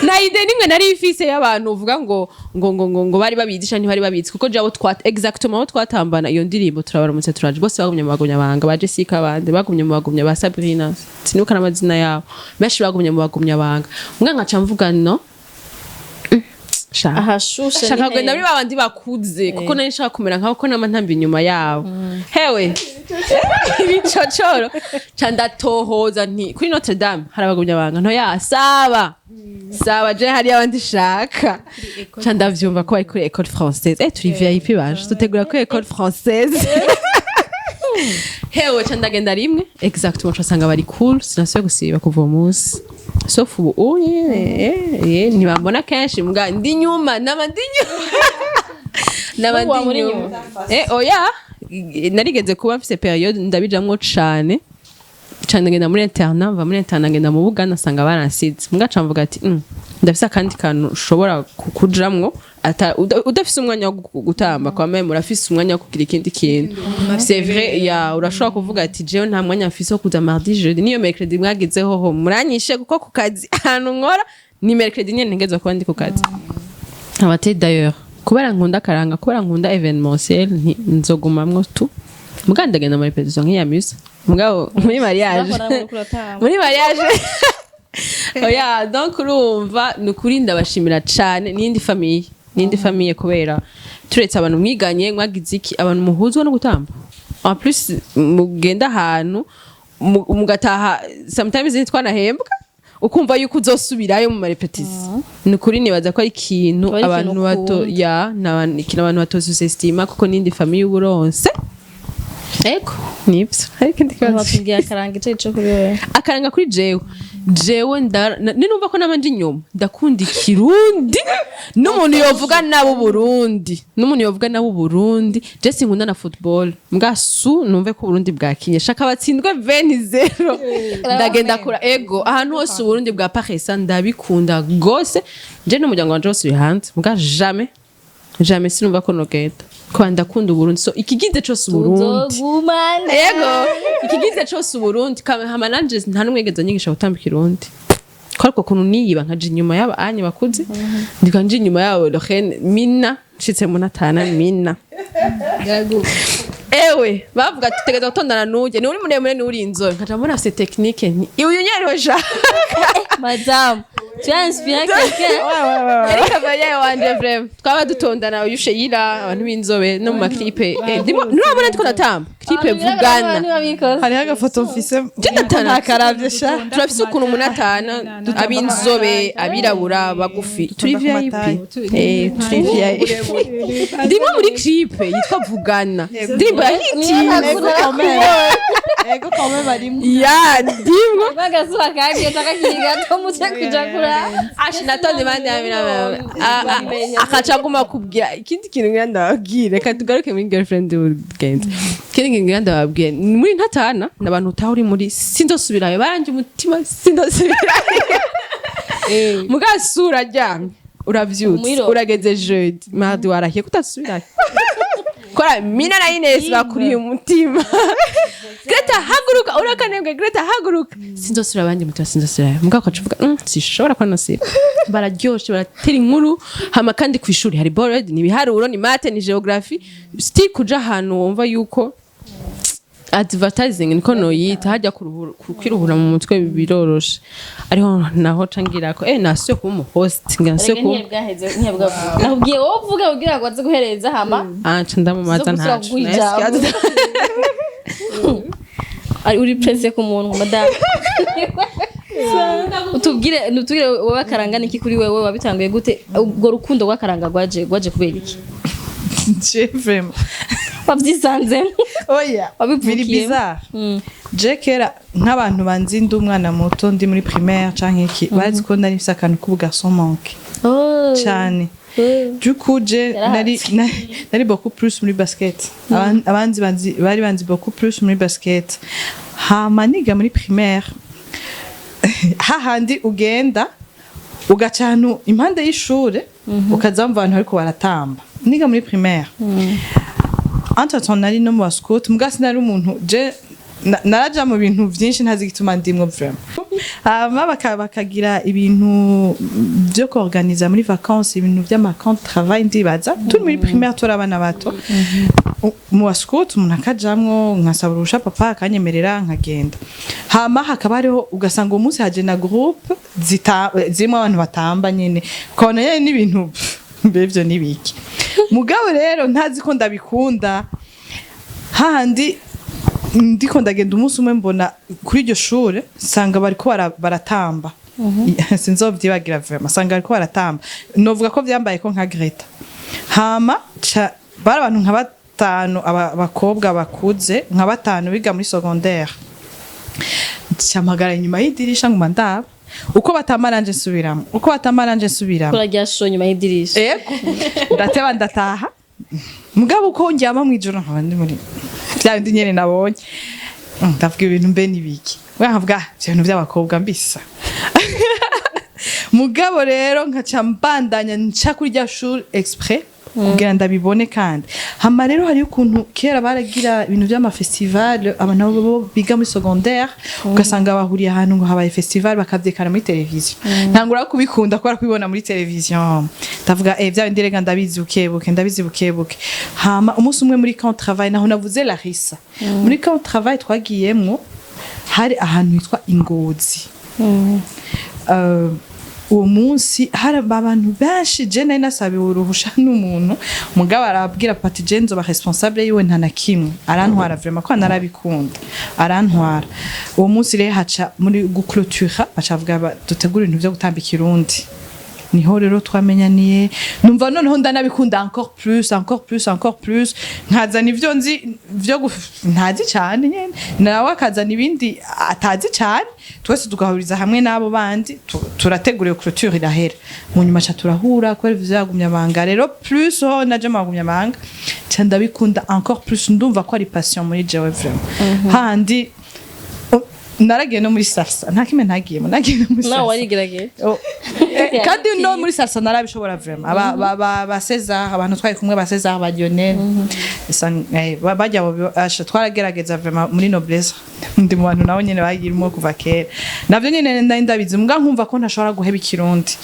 nta idée nimwe nari mfise y'abantu uvuga ngo bari babizi canke ntibari babizi, kuko jabo twa exactement abo twatambana iyo ndirimbo turabaramutse turaje, bose bagumye mu bagumyabanga, ba Jessica, abandi bagumye mu bagumya, ba Sabrina, sinibuka n'amazina yabo, benshi bagumye mu bagumyabanga. Umwe nkaca mvuga no shaka Ahashushe. Shaka Ni kugenda hehe? muri babandi bakuze, kuko nari nshaka kumera nkabo, ko nama ntamba inyuma yabo. Hewe, ibicocoro, ca ndatohoza nti kuri Notre Dame hari abagumyabanga ntoya, saba saba je hari abandi shaka. Ca ndavyumva ko bari kuri école française. Turi VIP baje dutegura kuri école française. Hewe, ca ndagenda rimwe exactement, ca sanga bari cool, sinasubiye gusiba kuva uwo munsi, sauf ubu uye ntibambona kenshi mbwa ndi nyuma, nama ndi nyuma, nama Ubu ndi muri nyuma. Oya, narigeze kuba mfise période ndabijamwo cane. Ca ngenda muri internat, mva muri internat ngenda mu Buganda, nsanga baransize. Mugaca mvuga ati ndafise akandi kantu ushobora kujamwo udafise umwanya wo gutamba kwa meme, urafise umwanya wo kugira ikindi kintu. C'est vrai, ya urashobora kuvuga ati jewe nta mwanya mfise wo kuza mardi, jeudi, niyo mercredi mwagizeho ho muranyishe, kuko ku kazi ahantu nkora ni mercredi nyene ntegerezwa kuba ndi ku kazi. Abate d'ailleurs, kubera nkunda akaranga, kubera nkunda événementiel, nzogumamwo tu. Muga ndagenda muri répétition nk'iyamusa, mugabo muri mariage oya. Donc urumva, ni ukuri ndabashimira cane n'indi famille, kubera turetse abantu mwiganye, mwagize iki, abantu muhuzwa no gutamba, en plus mugenda ahantu mugataha, sometimes ntitwanahembwa, ukumva yuko uzosubirayo mu marépétition. Ni ukuri nibaza ko ari ikintu Aba ari ikintu abantu bato ukunda. Ya ikintu abantu batosestima, kuko n'indi famille uburonse. Ego, nibyo. Hari ikindi kibazo? Batubwiye akaranga ico ico kuri wewe. Akaranga kuri jewe ninumva ko naba ndi inyuma, ndakunda ikirundi n'umuntu yovuga nabo Burundi, n'umuntu yovuga nabo Burundi. Je sinkunda na football, mbwa su numve ko Burundi bwakinye, shaka batsindwe 20-0, ndagenda kura. Ego, ahantu hose Uburundi bwa paresa ndabikunda gose. Je n'umuryango wanje wose uri hanze, mbwa jamais jamais sinumva ko nogenda, kuba ndakunda Uburundi. So ikigize cose Uburundi, Tuzogumana. Ego, ikigize cose Uburundi. Hama nanje nta n'umwe yigeze anyigisha gutamba ikirundi, ko ariko kuntu niyiba nkaja inyuma y'aba anye bakuze, ndika nja inyuma yabo. Lorraine Mina nshitse mu natana Mina, ewe bavuga ati tutegereza gutondana n'urya ni uri muremure, ni uri inzobe, nkaja mbona afise technique, nti uyu nyariwe sha. Madame, tu as inspiré quelqu'un. Erika Vaye wanje, vraiment twaba dutondana, uyu Sheila, abantu b'inzobe no mu maclip. Ndimo nurabona ndiko natamba clip vugana. Hariho agafoto mfise. Ndatana. Ntakaravye sha. Turafise ukuntu umuntu atana, ab'inzobe, abirabura, bagufi, turi VIP. Turi VIP. Ndimo muri clip yitwa Vugana, ndirimbo ya hiti. Ego kome barimo. Ya ndimwo. Agazuba kagiye kakiri gato muze kuja kura. Ashi natonde bandi akaca aguma kubwira ikindi kintu. Ngira ndababwire, reka tugaruke muri girlfriend weekend. Ikindi kintu ngira ndababwire ni muri ntatana n'abantu utaha uri muri sinzosubirayo, baranje umutima, sinzosubirayo. Mugasura aryamye, uravyutse, Umwiro. urageze jeudi, mardi, warahiye kutasubirayo. Kora Mina na Ines bakuriye umutima. Greta haguruka, urakanebwe. Greta haguruka, sinzosubira, abandi mutima sinzosubirayo. Mugabo ukaca uvuga sishobora kuba nosira, bararyoshe, baratera inkuru. Hama kandi ku ishuri hari board, ni ibiharuro, ni maths, ni geography, sti kuja ahantu wumva yuko advertising niko noyita, hajya kwiruhura mu mutwe biroroshe. Ariho naho cangira ko nasuye kuba umu host, ngira nasuye kuba Ntiyabwaheze, ntiyabwavuga. Nakubwiye wowe uvuge kugira ngo aze guhereza hama. Ah, nca ndamumaza. Zo gusubira Ntaco. kuguha ijambo. Ari uri pressé ku muntu, madame. Utubwire wowe akaranga niki kuri wewe, wabitanguye gute? Ubwo rukundo rw'akaranga rwaje kubera iki? Je vraiment Wabyisanzemo? Oya. Wabivukiyemo? Biri bizarre. Je kera nk'abantu banzi ndi umwana muto, ndi muri primaire canke iki, bazi ko nari mfise akantu k'ubu garçon manqué cane. Du coup je nari beaucoup plus muri basket. Abanzi banzi bari banzi beaucoup plus muri basket. Hama niga muri primaire, hahandi ugenda ugaca ahantu impande y'ishure, ukaza wumva abantu bariko baratamba. Niga muri primaire, entre temps nari no mu bascout, muga sinari umuntu je naraja mu bintu vyinshi ntazi igituma ndimwo vraiment. Hama bakagira ibintu vyo kuorganiza muri vacances, ibintu vy'amacamp de travail, ndibaza turi muri primaire, turi abana bato. Mu bascout umuntu akajamwo, nkasaba uruhusha papa akanyemerera nkagenda. Hama hakaba hariho, ugasanga uwo munsi haje na groupe zirimo abantu batamba nyene, ukabona nyene n'ibintu mbe ivyo nibiki. Mugabo rero ntazi ko ndabikunda. Hahandi ndiko ndagenda, umunsi umwe mbona kuri iryo shure, nsanga bariko baratamba. Sinzovyibagira vraiment, nsanga bariko baratamba. Novuga ko vyambaye ko nka Greta. Hama bari abantu nka batanu, abakobwa bakuze nka batanu biga muri secondaire. Mpagara inyuma y'idirisha, nguma ndaba uko batamba, nanje nsubiramo uko batamba, nanje nsubiramo. Kora rya sho nyuma y'idirisha. Ego, ndateba ndataha. Mugabo uko ndyama mw'ijoro nkaba ndi muri bya bindi nyene nabonye. Ndavuga ibintu mbe nibiki. We nkavuga: "Ah, ivyo bintu by'abakobwa mbisa." Mugabo rero nkaca mbandanya nca kuri rya shuri exprès kugira ndabibone. Kandi hama rero hariyo ukuntu kera baragira ibintu vy'amafestival, abantu bo biga muri secondaire ugasanga bahuriye ahantu ngo habaye festival, bakavyekana muri televiziyo. Ntangura kubikunda kubera kubibona muri televiziyo. Ndavuga: "Eh, vya bindi rega ndabizi bukebuke, ndabizi bukebuke." Hama umunsi umwe muri camp travail, naho navuze Larissa, muri camp travail twagiyemwo, hari ahantu hitwa Ingozi. Uwo munsi hari abantu benshi. Je nari nasabiwe uruhusha n'umuntu, mugabo arabwira pati je nzoba responsable yiwe, nta na kimwe. Arantwara vraiment ko narabikunda, arantwara. Uwo munsi rero haca muri guclôtura, baca bavuga dutegura ibintu vyo gutamba ikirundi. Niho rero twamenyaniye. Numva noneho ndanabikunda encore plus, encore plus, encore plus. Nkazana ivyo nzi vyo ntazi cyane nyene, nawe akazana ibindi atazi cyane, twese tugahuriza hamwe n'abo bandi, turategura iyo clôture, irahera. Mu nyuma ca turahura kubera ivyo vyagumya amabanga. Rero plus ho naje magumya amabanga, ca ndabikunda encore plus. Ndumva ko ari passion muri jewe vraiment. Handi naragiye no muri salsa, nta kimwe ntagiyemo, nagiye no muri Nawe salsa. warigerageje. Oh. Kandi no muri salsa narabishobora vraiment. Aba César, abantu twari kumwe, ba César, ba Lionel, bajya asha, twaragerageza vraiment. Muri noblesse ndi mu bantu nabo nyene bagirimo kuva kera, navyo nyene ndari ndabizi, mbwa nkumva ko ntashobora guheba ikirundi.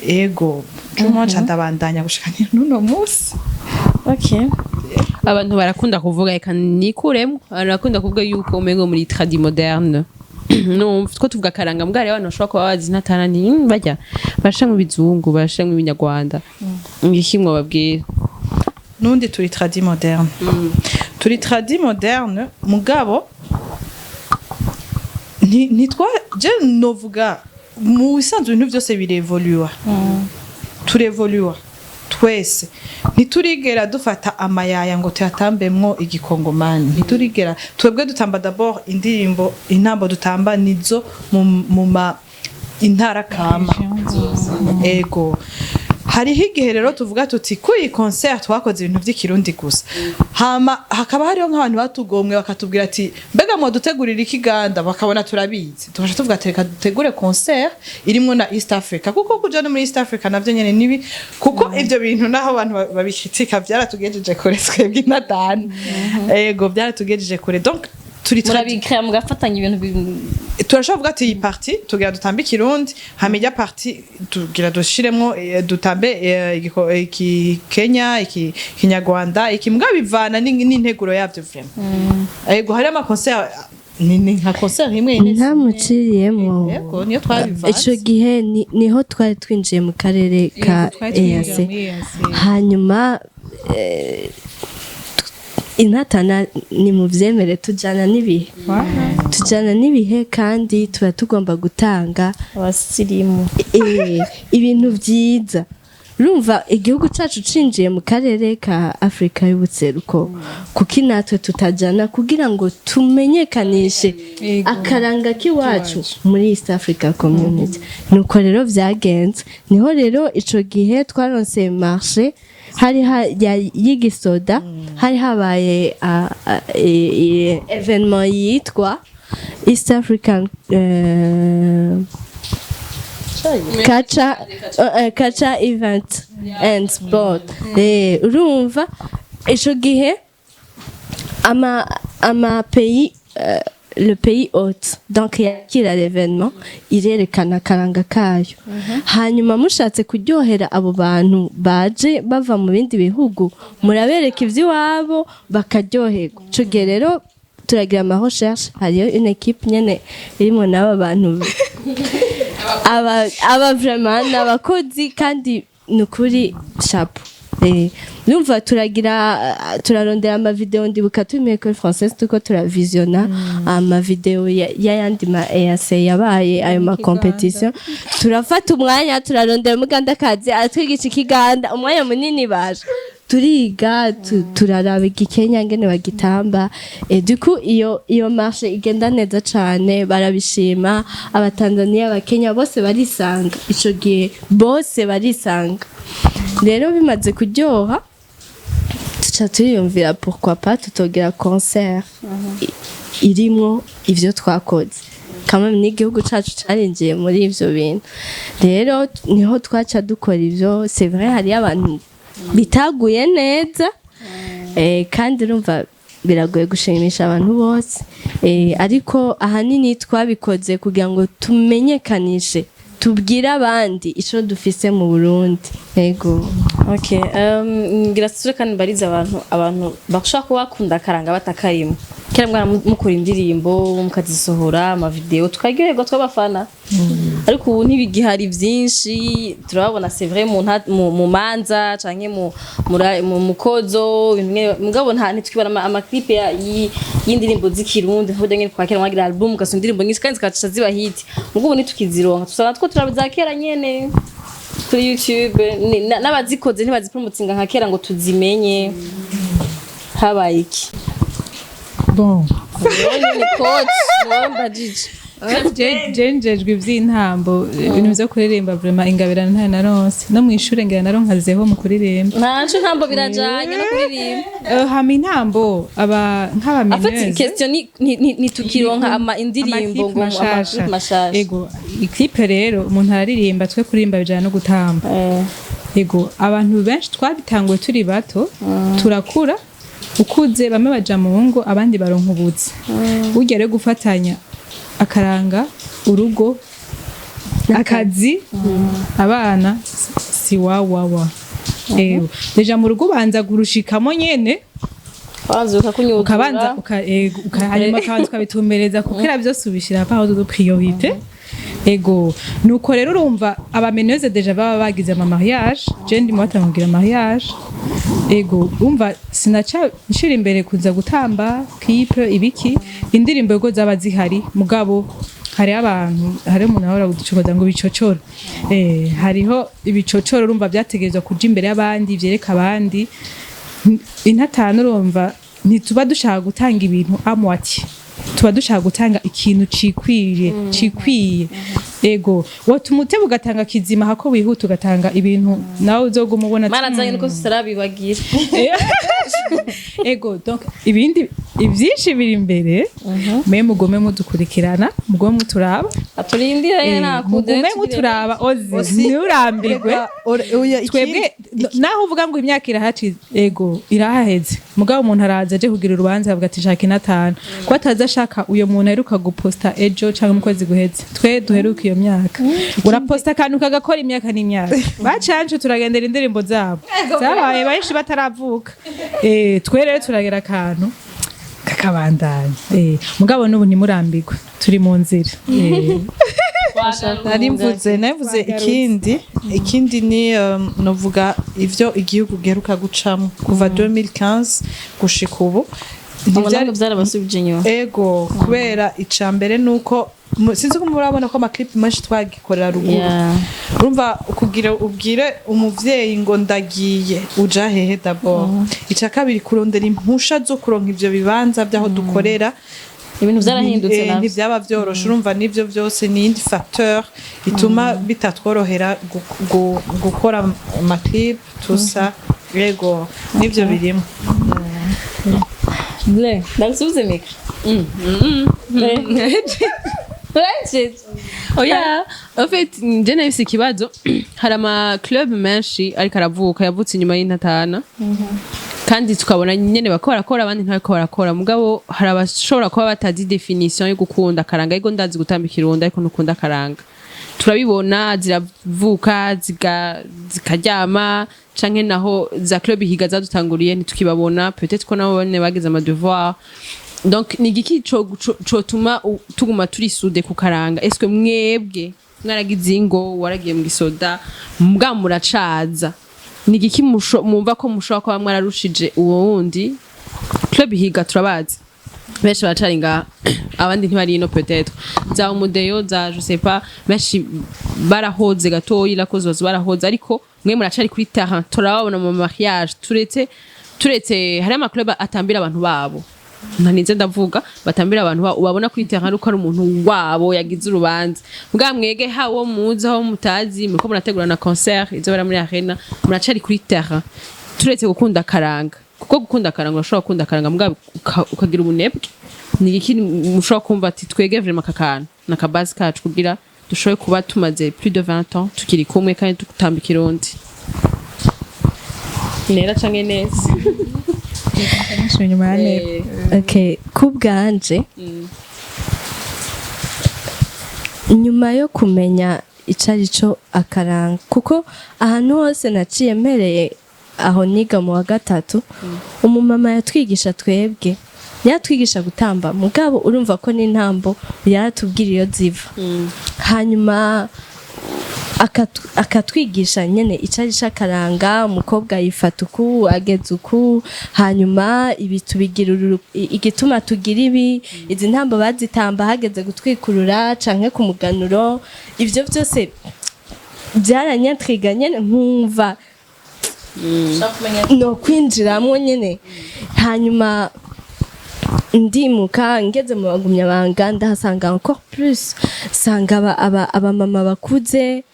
Ego, cuma nca ndabandanya gushika n'uno munsi. Okay. Abantu barakunda kuvuga, reka nikuremo, abantu barakunda kuvuga yuko umengo muri tradi moderne numva two tuvuga karanga mbwa rero abantu bashobora kuba bazi ntatana ni bajya barasha mu bizungu, barasha mu binyarwanda. Ngiki mwababwira? Nundi turi tradi moderne, turi tradi moderne, mugabo ntitwa je novuga mu bisanzwe ibintu byose birevoluwa, turevoluwa twese. Ntiturigera dufata amayaya ngo tuyatambemwo igikongomani, ntiturigera. Twebwe dutamba d'abord indirimbo, intambo dutamba nizo mu ma intara kama. Ego, hariho igihe rero tuvuga tuti kuri iyi concert twakoze ibintu by'ikirundi gusa, hama hakaba hariho nk'abantu batugomwe bakatubwira ati: "Mbega mwadutegurira ikiganda?" Bakabona turabizi, tugaca tuvuga ati: "Reka dutegure concert irimwo na East Africa," kuko kuja no muri East Africa navyo nyene nibi, kuko ivyo bintu naho abantu babikritika byaratugejeje kure twebwe inatanu. Ego, byaratugejeje kure. Donc turi Murabikira, mugafatanya ibintu turashobora kuvuga ati iyi partie tugira dutambe ikirundi, hama ijya partie tugira dushiremwo dutambe iki Kenya, iki kinyarwanda, iki mbwa, bivana n'integuro yavyo vraiment. Ego, hari ama concert ni nka concert imwe ine. Ntamuciriyemo. Yego, niyo twabivanze. Ico gihe niho twari twinjiye mu karere ka Twari twinjiye EAC. Muri EAC. Hanyuma intatana ni mu vyemere, tujana n'ibihe, tujana n'ibihe, kandi tuba tugomba gutanga abasirimu ibintu vyiza. Urumva igihugu cacu cinjiye mu karere ka Afurika y'ubuseruko, kuki natwe tutajana kugira ngo tumenyekanishe akaranga k'iwacu muri East Africa Community? Nuko rero vyagenze. Niho rero ico gihe twaronse marché hari y'igisoda, hari habaye événement yitwa East African Culture Event and Sport. Urumva ico gihe ama pays, le pays hôte donc yakira l'événement, irerekana akaranga kayo. Hanyuma mushatse kuryohera abo bantu baje bava mu bindi bihugu, murabereka ivy'iwabo bakaryoherwa. Ico gihe rero turagira ama recherche, hariyo une équipe nyene irimo n'aba bantu, aba vraiment ni abakozi kandi ni ukuri, chapeau. Numva turagira, turarondera amavideo. Ndibuka turi muri école française turiko turavisiona amavideo y'ayandi ma EAC yabaye, ayo ma compétition. Turafata umwanya turarondera umugandakazi aratwigisha ikiganda umwanya munini, baje turiga, turaraba igikenya ngene bagitamba. Et du coup iyo marché igenda neza cane, barabishima. Abatanzania, abakenya bose barisanga ico gihe, bose barisanga. Rero bimaze kuryoha, tuca turiyumvira pourquoi pas tutogira concert. Irimwo ivyo twakoze kamwe n'igihugu cacu carinjiye muri ivyo bintu. Rero niho twaca dukora ivyo. C'est vrai, hariyo abantu bitaguye neza, kandi urumva biragoye gushimisha abantu bose, ariko ahanini twabikoze kugira ngo tumenyekanishe, tubwire abandi ico dufise mu Burundi. Ego. Okay, ngira sure kandi mbariza abantu bashobora kuba bakunda akaranga batakarimo. Kera mwana mukora indirimbo, mukazisohora ama video, tukaryoherwa tw'abafana. Ariko ubu ntibigihari vyinshi turababona, c'est vrai, mu manza canke mu mukozo, ibintu mugabo nta ntitwibona ama clip y'indirimbo z'ikirundi nkuburyo nyene kwa kera mwagira album, ugasoma indirimbo nyinshi kandi zikaca ziba hit. Mugabo ubu ntitukizironka, tusanga two turabiza kera nyene kuri YouTube, n'abazikoze ntibazipromotinga nka kera ngo tuzimenye. Habaye iki? Bon. Wowe ni coach, wowe mbajije. Je njejwe ivy'intambo, ibintu vyo kuririmba, vraiment ingabirano ntayo naronse. No mw'ishure ngira naronkazeho mu kuririmba. Ntaco, ntambo birajanye no kuririmba. Hama intambo aba Afite nk'abameneze question ni tukironka ama indirimbo ngo ama clip mashasha. Ego, i clip rero umuntu araririmba, twe kuririmba bijana no gutamba. Ego, abantu benshi twabitanguye turi bato, turakura, ukuze bamwe baja mu ngo, abandi baronka ubuzi. Burya rero gufatanya akaranga, urugo, akazi, abana, si wawawa. Ewe déjà mu rugo ubanza kurushikamo nyene. Wabanza ukakunyuzura. Ukabanza ego, hanyuma ukabanza ukabitumbereza kuko ira byose ubishyira par ordre de priorité. Ego, nuko rero urumva abameneuse déjà baba bagize ama mariage, je ndi mu batangugira mariage. Ego, urumva sinaca nshira imbere kuza gutamba clip ibiki, indirimbo ego zaba zihari, mugabo hariho abantu, hariho umuntu ahora gucokoza ngo bicocoro, hariho ibicocoro, urumva byategerezwa kuja imbere y'abandi, vyereka abandi intatano. Urumva ntituba dushaka gutanga ibintu à moitié, tuba dushaka gutanga ikintu cikwiriye, cikwiye. Ego, wotuma uteba ugatanga kizima hako wihuta ugatanga ibintu nawe uzoguma ubona ati, Mana zanyu nuko tutarabibagira. Ego, donc ibindi ivyinshi biri imbere, mwe mugume mudukurikirana, mugume muturaba. Aturindire. Nakude. Mugume muturaba, ozi nturambirwe. Twebwe naho uvuga ngo imyaka irahaci, ego irahaheze, mugabo umuntu araza aje kugira urubanza avuga ati shaka inatanu, ko ataza ashaka uyo muntu aheruka guposta ejo cyangwa mu kwezi guheze. Twe duheruka iyo myaka, uraposta akantu kagakora imyaka n'imyaka. Bacanje turagendera indirimbo zabo zabaye benshi bataravuka. Twe rero turagera akantu kakabandanya. Mugabo n'ubu ntimurambirwe, turi mu nzira. Nari mvuze ikindi ni novuga ivyo igihugu giheruka gucamo kuva 2015 gushika ubu. Ntibyari byarabasubije inyuma. Ego, kubera ica mbere nuko sinzi ko murabona ko ama clip menshi twagikorera ruguru. Urumva kugira ubwire umuvyeyi ngo ndagiye, uja hehe d'abord? Ica kabiri, kurondera impusha zo kuronka ivyo bibanza by'aho dukorera. Ibintu byarahindutse navyo. Ntibyaba vyoroshe. Urumva n'ivyo byose ni iyindi facteur ituma bitatworohera gukora ama clip tusa. Yego, n'ivyo birimo. Ble, ndagusubize micro. Urangije? Oya, en fait nje nafise ikibazo. Hari ama club menshi ariko aravuka, yavutse inyuma y'intatana, kandi tukabona nyene bako barakora, abandi ntabiko barakora. Mugabo hari abashobora kuba batazi définition yo gukunda akaranga. Ariko ndazi gutamba ikirundi, ariko ntukunda akaranga. Turabibona ziravuka, zikaryama, canke naho za club higa zadutanguriye ntitukibabona, peut-être ko nabo bane bagize ama devoir. Donc ni igiki cotuma tuguma turi soudés ku karanga? Est-ce que mwebwe mwaragize ingo, waragiye mu gisoda, mbwa muracaza, ni igiki mwumva ko mushobora kuba mwararushije uwo wundi? Club higa turabazi, benshi baracari ngaha, abandi ntibari ino, peut-être za umudeyo za je sais pas, benshi barahoze gatoyi lakoze bazo barahoze, ariko mwe muracari kuri terrain, turababona mu mariage. Turetse hari ama club atambira abantu babo, ntaninze ndavuga, batambira abantu babo, ubabona kuri terrain ariko ari umuntu wabo yagize urubanza. Mbwa mwege hawo muzi aho mutazi, muriko murategura na concert izobera muri arena, muracari kuri terrain. Turetse gukunda akaranga, kuko gukunda akaranga urashobora gukunda akaranga mbwa ukagira ubunebwe. Ni iki mushobora kumva ati twege vraiment aka kantu n'akabase kacu kugira dushobore kuba tumaze plus de 20 ans tukiri kumwe kandi dutamba ikirundi nera canke neza? Inyuma ya nera. Okay, ku bwanje, nyuma yo kumenya ico ari cyo akaranga, kuko ahantu hose naciye mpereye aho niga mu wa gatatu, umumama yatwigisha twebwe yatwigisha gutamba, mugabo urumva ko n'intambo yaratubwira iyo ziva, hanyuma akatwigisha nyene ico ari akaranga: umukobwa yifata uku, ageze uku, hanyuma ibi tubigira igituma tugira ibi, izi ntambo bazitamba hageze gutwikurura canke ku muganuro. Ivyo vyose byaranyatriga nyene, nkumva no kwinjiramwo nyene. Hanyuma ndimuka ngeze mu bagumyabanga, ndahasanga encore plus, sanga abamama bakuze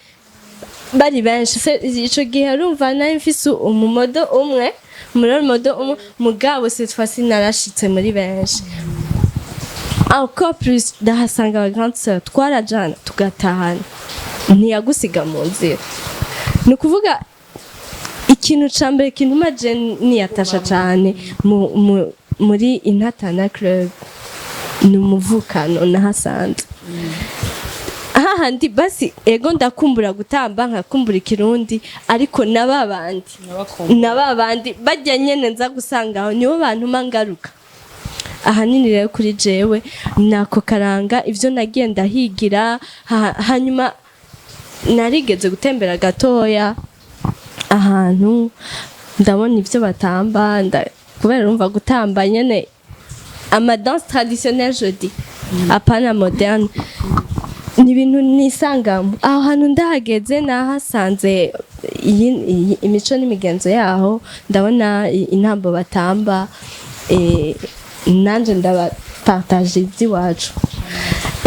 bari benshi. Ico gihe urumva nari mfise umumodo umwe, umurore umwe, mugabo cette fois-ci narashitse muri benshi encore plus. Ndahasanga aba grande sœur, twarajana tugatahana, ntiyagusiga mu nzira. Ni ukuvuga ikintu ca mbere kintuma je niyatasha cane muri Intatana Club ni umuvukano nahasanze hahandi. Basi ego, ndakumbura gutamba, nkakumbura ikirundi, ariko na babandi na babandi bajya nyene nza gusanga aho nibo bantuma ngaruka ahanini. Rero kuri jewe nako karanga, ivyo nagiye ndahigira. Hanyuma narigeze gutembera gatoya ahantu, ndabona ivyo batamba, kubera urumva gutamba nyene ama danse traditionnelle, je dis, apana moderne, ni ibintu nisangamo. Aho hantu ndahageze nahasanze imico n'imigenzo yaho, ndabona intambo batamba, nanje ndabapartage iby'iwacu.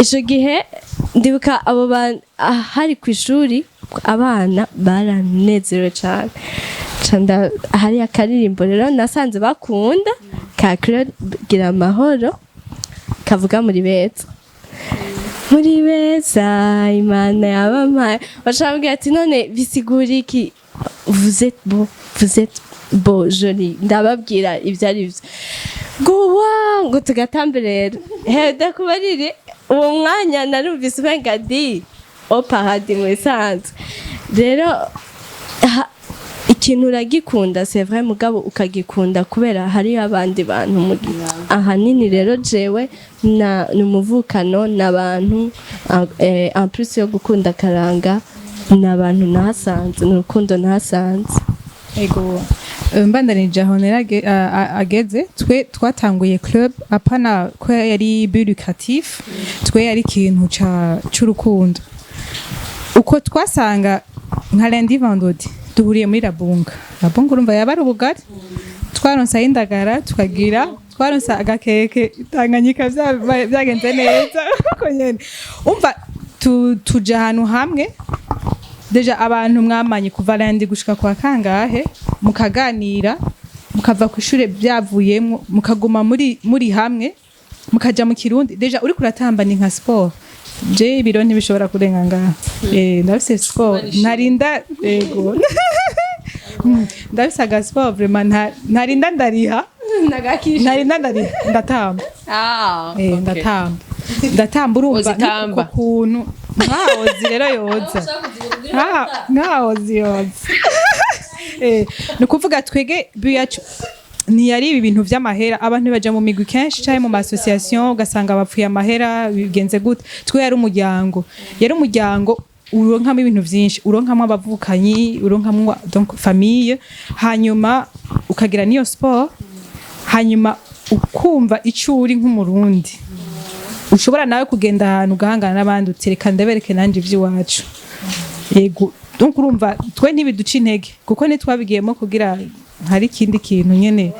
Ico gihe ndibuka abo hari ku ishuri, abana baranezerewe cane. Hari akaririmbo rero nasanze bakunda ka Claude Gira Amahoro kavuga: "Muri beza, muri beza, Imana yabampaye." Bacambwira ati: "None bisigura iki vous êtes beau, vous êtes beau, joli?" Ndababwira ibyo ari byo, ngo wa ngo tugatambe. Rero heda kubarire, uwo mwanya narumvise umenga ndi au paradis mu bisanzwe. Rero ikintu uragikunda, c'est vrai, mugabo ukagikunda kubera hariyo abandi bantu muri ahanini. Rero jewe na ni umuvukano n'abantu, en plus yo gukunda akaranga, ni abantu nahasanze, ni urukundo nahasanze. Ego. Mbandanije aho nera ageze, twe twatanguye club apana ko yari but lucratif, twe yari ikintu ca c'urukundo. Uko twasanga nka lundi, vendredi duhuriye muri Labunga. Labunga urumva yaba ari ubugari, twaronsa indagara, tukagira twaronsa agakeke Tanganyika, byagenze neza uko nyene. Umva, tuja ahantu hamwe, déjà abantu mwamanye kuva lundi gushika kwa kangahe, mukaganira, mukava ku ishure byavuyemwo, mukaguma muri hamwe, mukaja mu kirundi. Déjà uriko uratamba ni nka sport. Je ibiro ntibishobora kurenga ngaha, ndafise sport ntarinda, ego. Ndafise aga sport vraiment, ntarinda ndariha, ntarinda ndariha, ndatamba. Ndatamba, ndatamba, urumva. Ozitamba. Uko kuntu nkahozi rero yoza nkahozi yoza. Ni ukuvuga twege but yacu ntiyari ibi bintu vy'amahera. Abantu baja mu migwi kenshi canke mu association, ugasanga bapfuye amahera, bigenze gute. Twe yari umuryango, yari umuryango uronkamo ibintu vyinshi, uronkamwo abavukanyi, uronkamwo donc famille, hanyuma ukagira niyo sport, hanyuma ukumva ico uri nk'umurundi, ushobora nawe kugenda ahantu ugahangana n'abandi uti: "Reka ndabereke nanje ivy'iwacu." Yego, donc urumva twe ntibiduca intege kuko ntitwabigiyemo kugira hari ikindi kintu nyene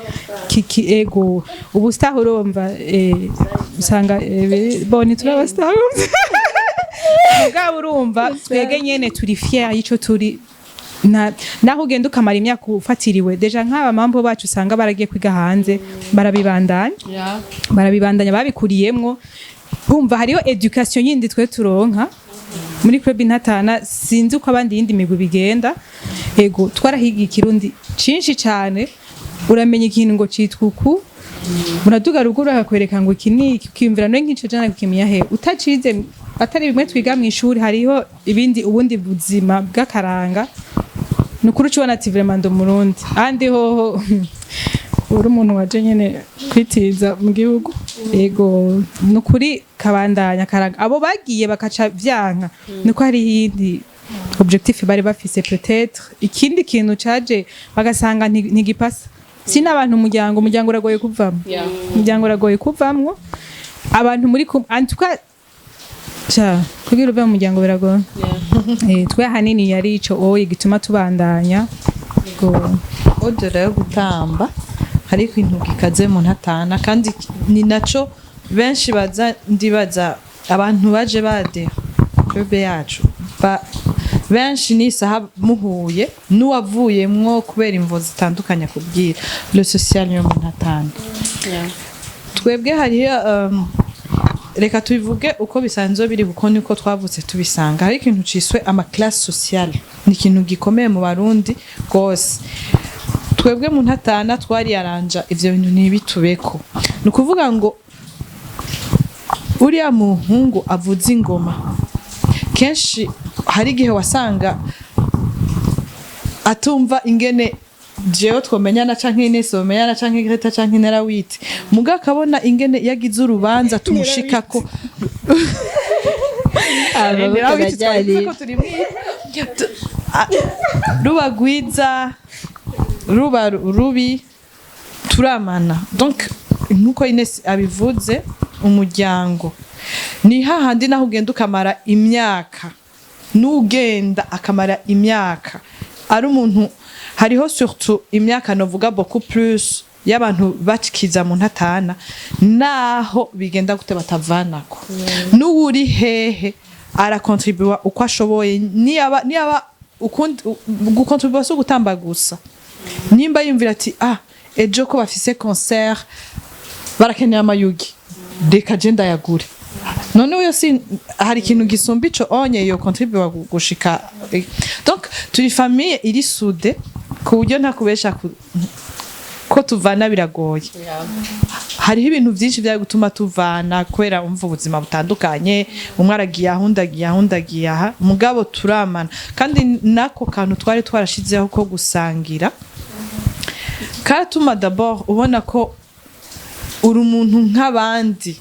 kiki. Ego, ubu star urumva, usanga bo ntituraba star, mugabo urumva twege nyene turi fier y'ico turi. Naho ugenda ukamara imyaka ufatiriwe, déjà nk'aba mambo bacu usanga baragiye kwiga hanze, barabibandanya, barabibandanya, babikuriyemwo. Umva, hariho éducation yindi twe turonka muri club Intatana. Sinzi uko abandi yindi migwi bigenda. Ego, twarahiga ikirundi cinshi cane. Uramenya ikintu ngo citwa uku, uraduga ruguru akakwereka ngo iki ni iki, ukiyumvira no nk'ico jana kukimenya he utacize, atari bimwe twiga mu ishuri. Hariho ibindi, ubundi buzima bw'akaranga. Ni ukuri ucubona ati vraiment ndi Umurundi. Ahandi hoho uri umuntu waje nyene kwitiza mu gihugu. Ego, ni ukuri kabandanya karanga. Abo bagiye bakaca vyanka, niko hari iyindi objectif bari bafise, peut-être ikindi kintu caje bagasanga ntigipasa. Si n'abantu, umuryango uragoye kuvamwo. Umuryango uragoye kuvamwo abantu muri kumwe. En tout cas, ca kugira uve mu muryango biragoye. Twe ahanini yari ico oye gituma tubandanya. Ego. Au-delà yo gutamba, hari ikintu gikaze mu Ntatana, kandi ni naco benshi baza. Ndibaza abantu baje bade club yacu benshi n'isaha muhuye n'uwavuyemwo kubera imvo zitandukanye akubwira le social yo mu Ntatana. Twebwe hariyo reka tubivuge uko bisanzwe biri, kuko niko twavutse tubisanga. Hari ikintu ciswe ama classe sociale, ni ikintu gikomeye mu Barundi gose. Twebwe mu Ntatana twariyaranja ivyo bintu ntibitubeko. Ni ukuvuga ngo uriya muhungu avuza ingoma, kenshi hari igihe wasanga atumva ingene jewe twomenyana canke Ines bomenyana canke Greta canke Nerawiti, muga akabona ingene yagize urubanza tumushikako. Nerawiti twavuze ko turi ruba rwiza, ruba rubi, turamana. Donc nkuko Ines abivuze, umuryango ni hahandi naho ugenda ukamara imyaka, n'ugenda akamara imyaka ari umuntu. Hariho surtout imyaka novuga beaucoup plus y'abantu bakiza mu Ntatana, naho bigenda gute batavanako. N'uwuri hehe arakontribuwa uko ashoboye. Niyaba ukundi gukontribuwa si ugutamba gusa. Nimba yumvira ati: "Ah, ejo ko bafise concert barakeneye amayugi, reka je ndayagure." None uyo si hari ikintu gisumba ico onye yo contribuwa gushika. Donc turi famille iri soudée ku buryo ntakubesha ko tuvana biragoye. Hariho ibintu byinshi byari gutuma tuvana kubera umva ubuzima butandukanye, umwe aragiye aha, undi agiye aha, undi agiye aha, mugabo turamana. Kandi nako kantu twari twarashizeho ko gusangira karatuma d'abord ubona ko uri umuntu nk'abandi.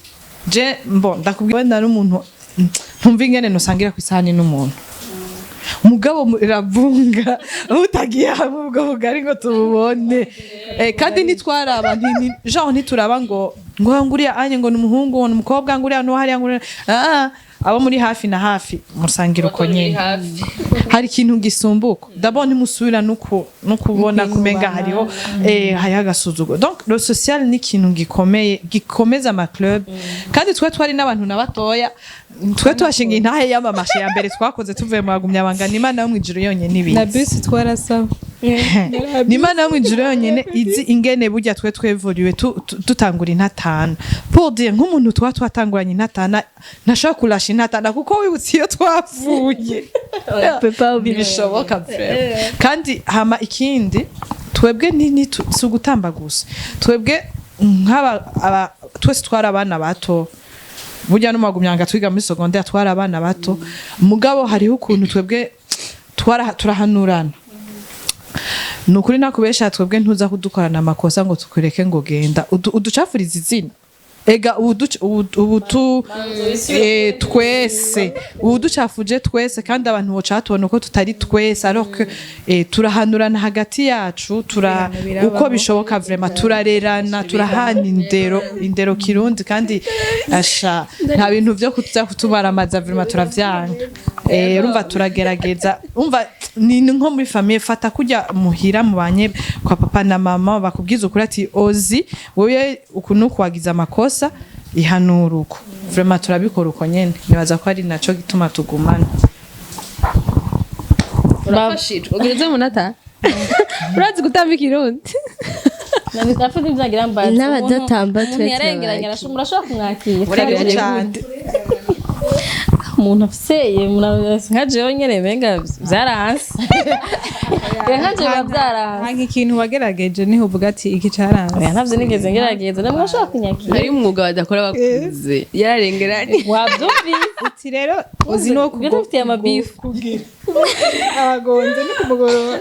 Je mbo ndakubwira, nari umuntu ntumva ingene nusangira ku isahani n'umuntu, mugabo iravunga utagiye hamwe ubwo bugari ngo tububone. Kandi ntitwaraba genre ntituraba ngo nguriya anye ngo ni umuhungu, ngo ni umukobwa, nguriya no hariya, nguriya abo muri hafi na hafi musangira uko nyene. Hari ikintu gisumbuka d'abord ntimusubira no kubona kumenga hariho agasuzuguro. Donc le social ni ikintu gikomeye gikomeza ama club. Kandi twe twari n'abantu na batoya, twe tuhashinga intahe y'amamashe ya mbere twakoze tuvuye mu Bagumyabanga. Ni Imana yo mw'ijuru yonyene ibizi. Na bisi twarasaba. Ni Imana yo mw'ijuru yonyene izi ingene burya twe twevuriwe dutangura Intatana. Pour dire, nk'umuntu tuba twatanguranye Intatana ntashobora kurasha Intatana, kuko wibutse iyo twavuye ntibishoboka vraiment. Kandi hama ikindi, twebwe si ugutamba gusa. Twebwe nk'aba twese twari abana bato burya, no magumyanga twiga muri secondaire twari abana bato, mugabo hariho ukuntu twebwe turahanurana. Ni ukuri nakubesha, twebwe ntuza kudukorana amakosa ngo tukureke ngo genda uducafurize izina. Ega ubu tu twese ubu ducafuje twese, kandi abantu boca tubona uko tutari twese, alors que turahanurana hagati yacu, tura uko bishoboka vraiment turarerana, turahana indero kirundi. Kandi asha nta bintu vyo kuza kutubaramaza, vraiment turavyanga. Urumva turagerageza, umva ni nko muri famille, fata kujya muhira mubanye kwa papa na mama, bakubwiza ukuri ati: "Ozi wewe uku nuku wagize amakosa, ihanura uko." Vraiment turabikora uko nyene. Nibaza ko ari naco gituma tugumana. Urafashijwe ugeze mu nata, urazi gutamba ikirundi. Nafuze ibyagira mbaza. N'abadatamba umuntu twe yarengeranye turabakira. Murashobora kumwakira. Uregeranye. Cyane. Umuntu afise nka jewe nyene, menga vyaranse, nka jewe biba vyaranse. Nka ikintu wagerageje niho uvuga ati iki caranze. Oya, ntavyo nigeze ngerageza, namwe mushobora kunyakira. Hari umwuga badakora bakuze, yararengeranye. Wavyumvise? Uti rero uzi no Ubwo dufitiye amabifu. Kugira abagonze ni kumugorora.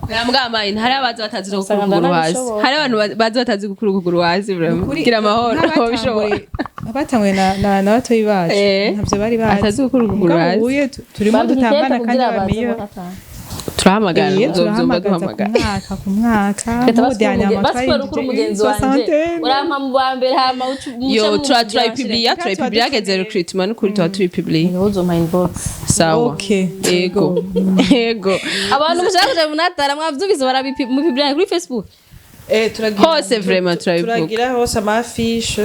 Nambwamaye hari abaza batazi no gukura Usanga ukuguru hasi. ndanabishobora. Hari abantu baza batazi gukura ukuguru hasi, vraiment. Gira amahoro, wabishobora. Abatanguye na batoyi bacu ntavyo bari bazi. Atazi gukura ukuguru Mugabo hasi. ubuye turimo dutambana kandi bamiyo. Turahamagara, uzovyumva. Turahamagaza ku Duhamagara. mwaka ku mwaka. Reka Nk'ubu Diane basiporo kuri umugenzi wanje, urampa mu wa mbere, hama Yo, turayipubliya, turayipubliya hageze recruitment, n'ukuri tuba tuyipubliya. Uzompa inbox. Sawa. Okay. Ego. Abantu mushaka kuja munatara, mwavyumvise, barabipubliya kuri Facebook. Turagira Hose vraiment turabivuga. Turagira hose ama affiches,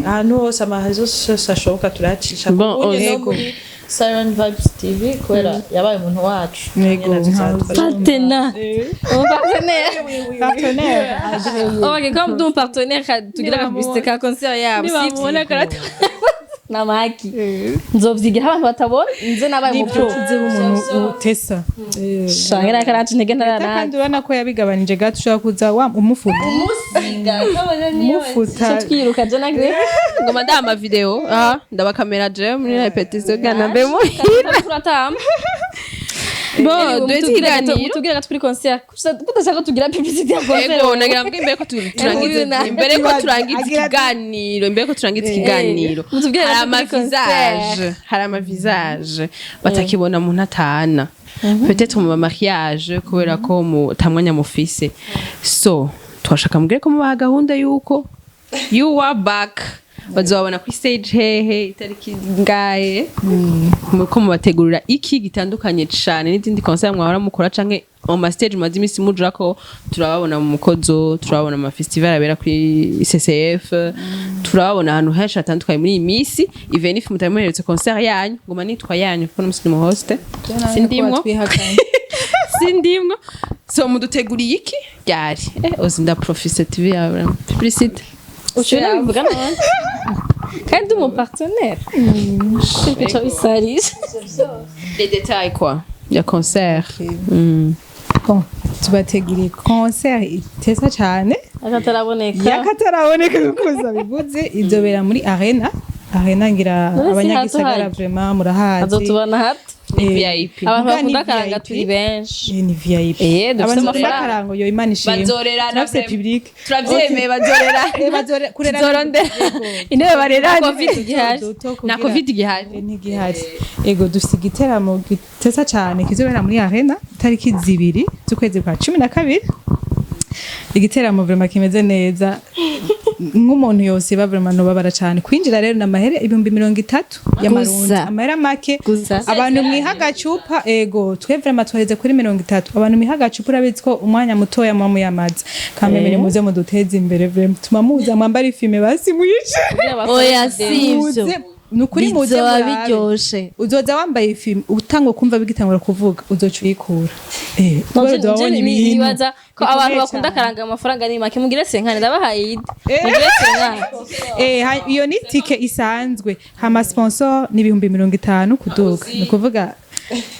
ahantu hose, ama réseaux yose ashoboka turacisha. Bon, Ubu no yego. muri Siren Vibes TV, kubera yabaye umuntu wacu. Yego. Nyene tuzadufasha. Partenaire, mon partenaire. Partenaire. Ok, comme ndi partenaire, tugira publicité ka concert yabo. Nibamubona karata. Namaki nzovyigira abantu batabona, nze nabaye mu pro. Tuzi umuntu utesa. Shangira karacu intege ntarana. Kandi urabona ko yabigabanije gato, ushobora kuza wa umufuta umufuta. Twiruka je na Greg. Ngoma ndaha ama vidéo, aha ndabakamera je muri répétition gana mbe muhira. Turatamba. Bon, duheze ikiganiro. Mutubwire gato kuri concert, kudashaka tugira publicité ya concert. Ego, nagira mbwe imbere ko turangiza Uyu imbere ko turangiza ikiganiro, imbere ko turangiza ikiganiro, Mutubwire hari gato kuri ama visage, hari ama visage batakibona mu ntatana, peut-être mu mariage, kubera ko mu tamwanya mufise. So twashaka mbwire ko mubaha gahunda yuko you are back, bazobabona kuri stage hehe, itariki ngahe, ko mubategurira iki gitandukanye cane n'izindi concert mwahora mukora, canke mu ma stage mumaze imisi mujako. Turababona mu mukozo, turababona mu ma festival abera kuri CCF, turababona ahantu henshi hatandukanye muri iyi misi, even if mutari muherutse concert yanyu. Ngoma nitwa yanyu kuko n'umusi ni mu host, sindimwo, sindimwo. So muduteguriye iki ryari? Ozi nda profise TV yawe publicité. Ushobora bivuga none kandi ndi umu partenaire, bica bisarisha. Les détails quoi ya concert. Bon, tubateguriye concert itesa cyane. Akataraboneka. Yakataraboneka kuko bivuze izobera muri arena. Arena ngira None si abanyagisagara hatuhaye. vraiment murahazi. Azotubona hato. VIP. Abantu Muga ni bakunda akaranga VIP. turi benshi. Ni VIP. Dufise Abantu bakunda amafaranga. akarango, yo Imana ishimwe. Bazorerana. Turafise Vraiment. public. Turavyemeye, bazorera. Kurera. Tuzorondera intebe barerana. Covid igihari. Na Covid igihari. Ntigihari. Ego, dufise igiteramo gitesa cyane kizobera muri arena tariki 2 z'ukwezi kwa 12. Igiteramo vraiment kimeze neza, nk'umuntu yose ba vraiment nobabara cyane kwinjira. Rero n'amahere 30,000 y'amarundi. Gusa. Amahera make. Gusa. Abantu mwiha agacupa, ego, twe vraiment twaheze kuri 30. Abantu mwiha agacupa, urabizi ko umwanya mutoya muba muyamaze kamemere, muze muduteze imbere vraiment, tuma muza mwambara ifime basi mwice. Oya, si ivyo. Muze, ni ukuri muze Bizoba murabe. biryoshe. Uzoza wambaye ifime, utangwa kumva bigitangura kuvuga, uzoca uyikura. Kubera uzoba wabonye ibintu Nibaza ko abantu bikomeye bakunda cyane. akaranga, amafaranga ni make. Mugire senkane, ndabahaye ide, mugire senkane. Iyo ni tike isanzwe, hama sponsor ni 50,000 kuduga. Ni ukuvuga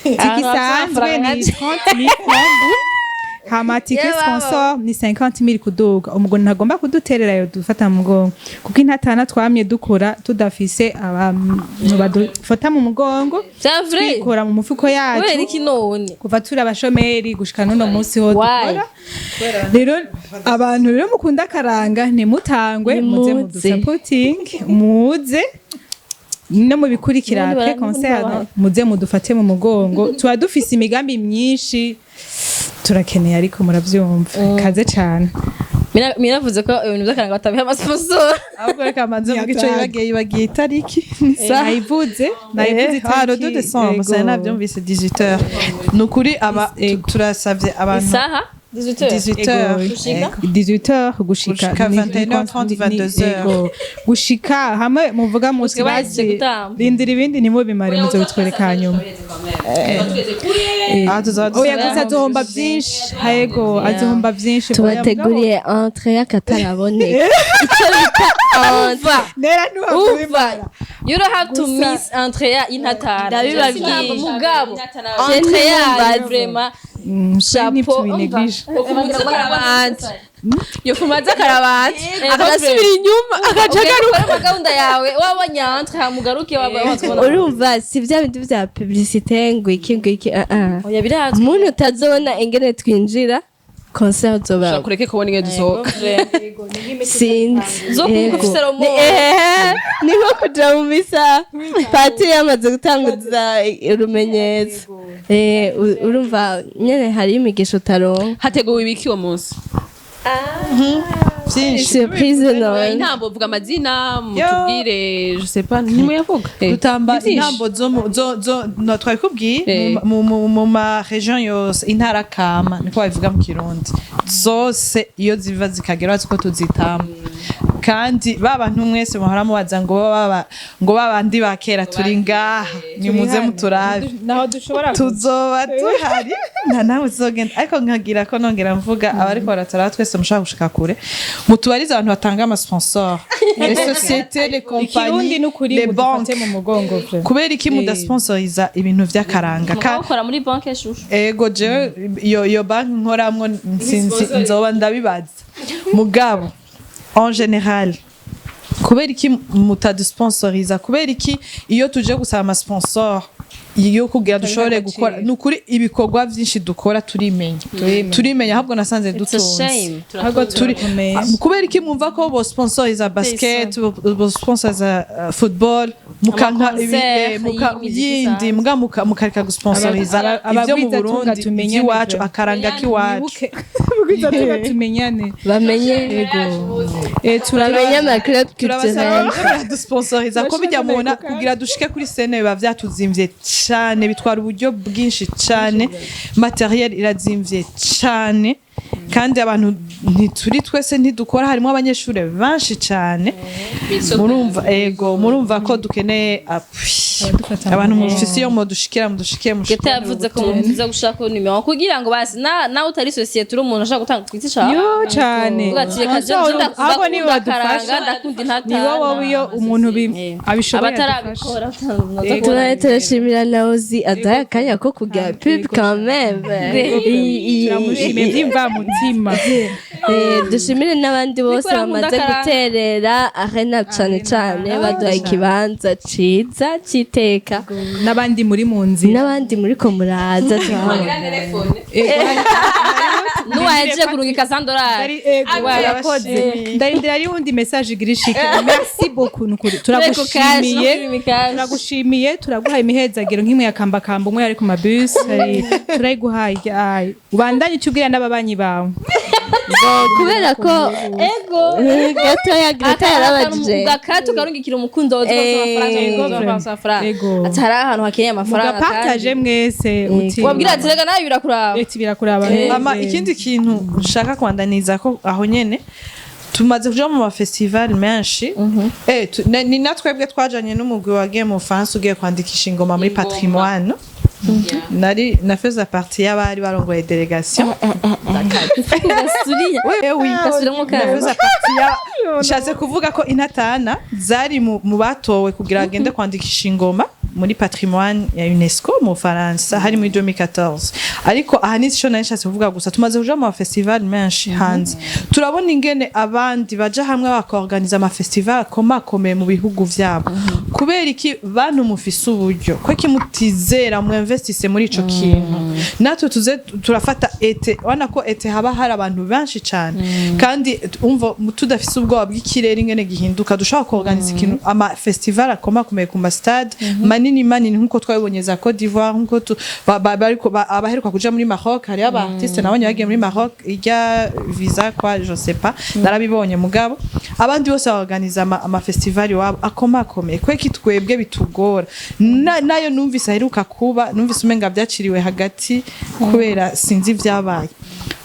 tike Ahantu hafise isanzwe ni amafaranga. 30,000 francs, hama tike Yeah, baba. sponsor ni 50,000 kuduga. Umugoni ntagomba kuduterera yo dufata mu mugongo, kuko intatana twamye dukora tudafise abantu badufata mu mugongo. C'est vrai. Twikora mu mufuko Kubera yacu. iki none? Kuva turi abashomeri gushika n'uno munsi ho Why? dukora. Rero abantu rero mukunda akaranga, ntimutangwe, muze Nimuze. mudusapoting, muze no mubikurikira Ubundi après concert, muze mudufate mu mugongo. Tuba dufise imigambi myinshi turakeneye, ariko muravyumva, kaze cane. Miravuze ko ibintu by'akaranga batabiha amasponsor. Ahubwo reka manze mvuge ico yibagiye itariki. Nayivuze, nayivuze. Ah, le 2 décembre, Ego. ça navyumvise, 18h. Ni ukuri aba turasavye abantu Isaha. 18h. 18h. Gushika? 18h gushika Gushika 21h30, 22h. Ego. Gushika hamwe muvuga muti Gushika bahejeje basi gutamba. rindira ibindi ntimubimare, muzobitwereka hanyuma. Ah, tuzoba Oya, gusa azohomba byinshi, yego, azohomba byinshi. Tubateguriye entrée y'akataraboneka, icyo bita entrée. Nera. Umva, you don't have to miss entrée ya Intatana. Ndabibabwiye. Mugabo entrée yayo vraiment chapeau. Ntitubineglige. Yofumaza akarabati agasubira inyuma agaca agaruka. Ukora gahunda yawe wabonye entrée, hamugaruke waba watubona. Urumva si bya bindi bya publicité ngo iki ngo iki, ah ah. Oya, birazwi. Muntu utazobona ingene twinjira concert zoba Kureke kubona ingene dusohoka. Sinzi. Zo Yego. kumva ufise Ni nko kuja mu misa, patiri yamaze gutanguza urumenyetso. Urumva nyene hari imigisha utaronka. Hateguwe ibiki uwo munsi? Byinshi. Surprise none. Intambo, vuga amazina mutubwire, je sais pas, ntimuyavuga. Dutamba Ni vyinshi. intambo zo zo no twabikubwiye mu ma région yose, intara kama niko babivuga mu Kirundi, zose iyo ziva zikagera bazi ko tuzitamba. Kandi ba bantu mwese muhora mubaza ngo baba ngo babandi ba kera, turi ngaha, nimuze muturabe. Naho dushobora Tuzoba tuhari, nta nawe tuzogenda. Ariko nkagira ko nongera mvuga, abariko baratora twese mushaka gushika kure, mutubarize abantu batanga ama sponsor, les sociétés, les Ikirundi compagnies, n'ukuri les mudufate banques. mu mugongo vre. Kubera iki mudasponsoriza ibintu vy'akaranga? Mugabo ukora muri banke, shushu? Ego, jewe iyo banki nkoramwo nsinzi nzoba ndabibaza. Mugabo en général, kubera iki mutadusponsoriza? Kubera iki iyo tuje gusaba ama sponsor iyo kugira dushobore gukora, ni ukuri ibikorwa vyinshi dukora turimenya, turimenya, ahubwo nasanze It's a dutunze. shame. Ahubwo turakomeye. Kubera iki mwumva ko bo sponsoriza basket, bo sponsoriza football, mukanka Ama concert y'imiziki yindi, isanzwe. muga mukareka gusponsoriza ivyo mu Abagwizatunga Burundi tumenyane iwacu, pe. akaranga k'iwacu? Wibuke abagwizatunga tumenyane. Bamenye bamenye ama club Turabasaba culturel. ko baradusponsoriza ko bijya mubona kugira dushike kuri scène biba vyatuzimvye cane, bitwara uburyo bwinshi cane, matériel irazimvye cane, kandi abantu ntituri twese, ntidukora, harimo abanyeshuri benshi cane. Murumva, ego, murumva ko dukeneye appui. Abadufata Abantu mu mufise iyo mudushikira, mudushikiye. Geta yavuze ko muza gushaka nimero kugira ngo basi nawe utari société, uri umuntu ashaka gutanga ku giti cawe. Yo, cane. Uvuga ati reka je Ahubwo nibo ndakunda badufasha. akaranga, ndakunda Intatana. Ni wowe iyo umuntu abishoboye adufasha. Abatarabikora. Turashimira na Ozi aduhaye akanya ko kugira pub quand même. Turamushimiye by'imvamutima. Dushimire n'abandi bose Nikora nkunda bamaze akaranga. guterera arena, cane cane baduhaye ikibanza ciza c'iteka. N'abandi muri mu nzira. N'abandi muri ko muraza turahabona. N'uwahejeje kurungika $100. Urakoze, ndarindira ari wundi message igira ishike. Merci beaucoup, nukuri turagushimiye, turagushimiye, turaguhaye imihezagiro nk'imwe ya kambakamba umwe yari ku mabus, turayiguhaye. Ay, ubandanye icyo ubwira n'ababanyi bawe. Kubera ko Ego. Gatoya Greta yarabajije. Ugakata ukarungikira umukunzi wawe uzi Ego, amafaranga, Ego. ati hari ahantu hakeneye amafaranga. Mugapartage mwese uti Wabwira ati rega nawe birakuraba. Eti birakuraba. Ama ikindi kintu nshaka kwandaniza ko aho nyene tumaze kuja mu mafestival menshi, ni natwebwe twajanye n'umugwi wagiye mu Faransa ugiye kwandikisha ingoma muri patrimoine. Nari nafeza partie y'abari barongoye délégation. Gasuriya. Oui, oui. Gasubiramo kandi. Nafeza partie ya nshatse kuvuga ko Intatana zari mu batowe kugira agende kwandikisha ingoma muri patrimoine ya UNESCO mu Faransa, hari muri 2014. Ariko aha ni ico nari nshatse kuvuga gusa, tumaze kuja mu mafestival menshi hanze, turabona ingene abandi baja hamwe bakorganiza amafestival akomakomeye mu bihugu vyabo. Kubera iki bantu mufise uburyo ko iki mutizera mwinvestisse muri ico kintu? Natwe tuze turafata été, ubona ko été haba hari abantu benshi cane, kandi umva tudafise ubwoba bw'ikirere ingene gihinduka, dushobora kuorganiza ikintu, ama festival akomakomeye ku ma stade manini manini, nkuko twabibonye za Côte d'Ivoire, nkuko abaheruka kuja muri Maroc. Hariyo aba artiste nabonye bagiye muri Maroc, ijya visa kwa je sais pas, narabibonye. Mugabo abandi bose baorganiza ama festival iwabo akomakomeye, kweki twebwe bitugora? Nayo numvise aheruka kuba, numvise umenga byaciriwe hagati kubera sinzi vyabaye.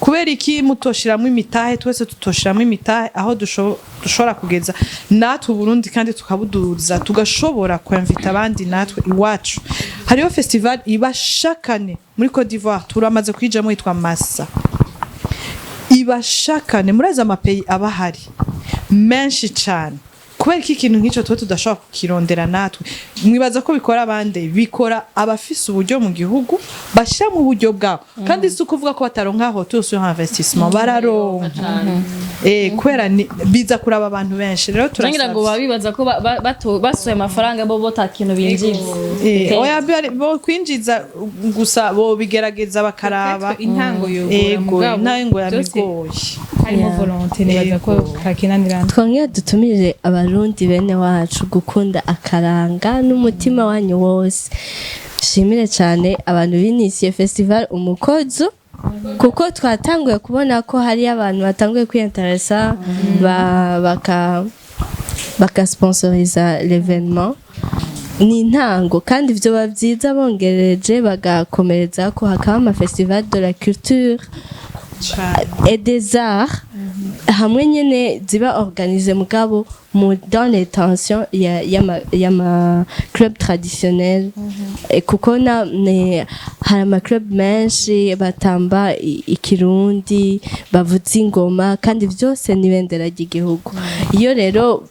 Kubera iki mutoshiramwo imitahe, twese tutoshiramwo imitahe aho dushobora kugeza natwe Burundi, kandi tukabuduza, tugashobora kwemvita abandi natwe iwacu? Hariho festival iba chaque année muri Côte d'Ivoire, turamaze kuyijamo, yitwa Massa, iba chaque année. Murazi ama pays aba ahari menshi cane. Kubera ko ikintu nk'icyo tuba tudashobora kukirondera natwe? Mwibaza ko bikora abandi? Bikora abafise uburyo mu gihugu, bashyira mu buryo bwabo. Kandi si ukuvuga ko bataronka retour sur investissement, bararonka, kubera biza kuraba abantu benshi. Rero ngira ngo turasavye. baba bibaza ko basohoye amafaranga bo ta kintu binjiza. Oya, bo kwinjiza gusa, bo bigerageza bakaraba. Intango yogora. Ego. Mugabo intango byose yamigoye. Harimo volonté, nibaza ko takinanirana. Twongere dutumire Abarundi bene wacu gukunda akaranga n'umutima wanyu wose. Nshimire cyane abantu binisiye festival Umukozo, kuko twatanguye kubona ko hari abantu batanguye kwiyenteresa, bakasponsoriza l'événement. Ni intango, kandi ivyo byiza bongereje bagakomereza ko hakaba ama festival de la culture et des arts hamwe nyene ziba organisé, mugabo mu dans les tensions ya y'ama club traditionnel. Kuko na ne hari ama club menshi batamba ikirundi, bavuza ingoma, kandi vyose ni ibendera ry'igihugu. Iyo rero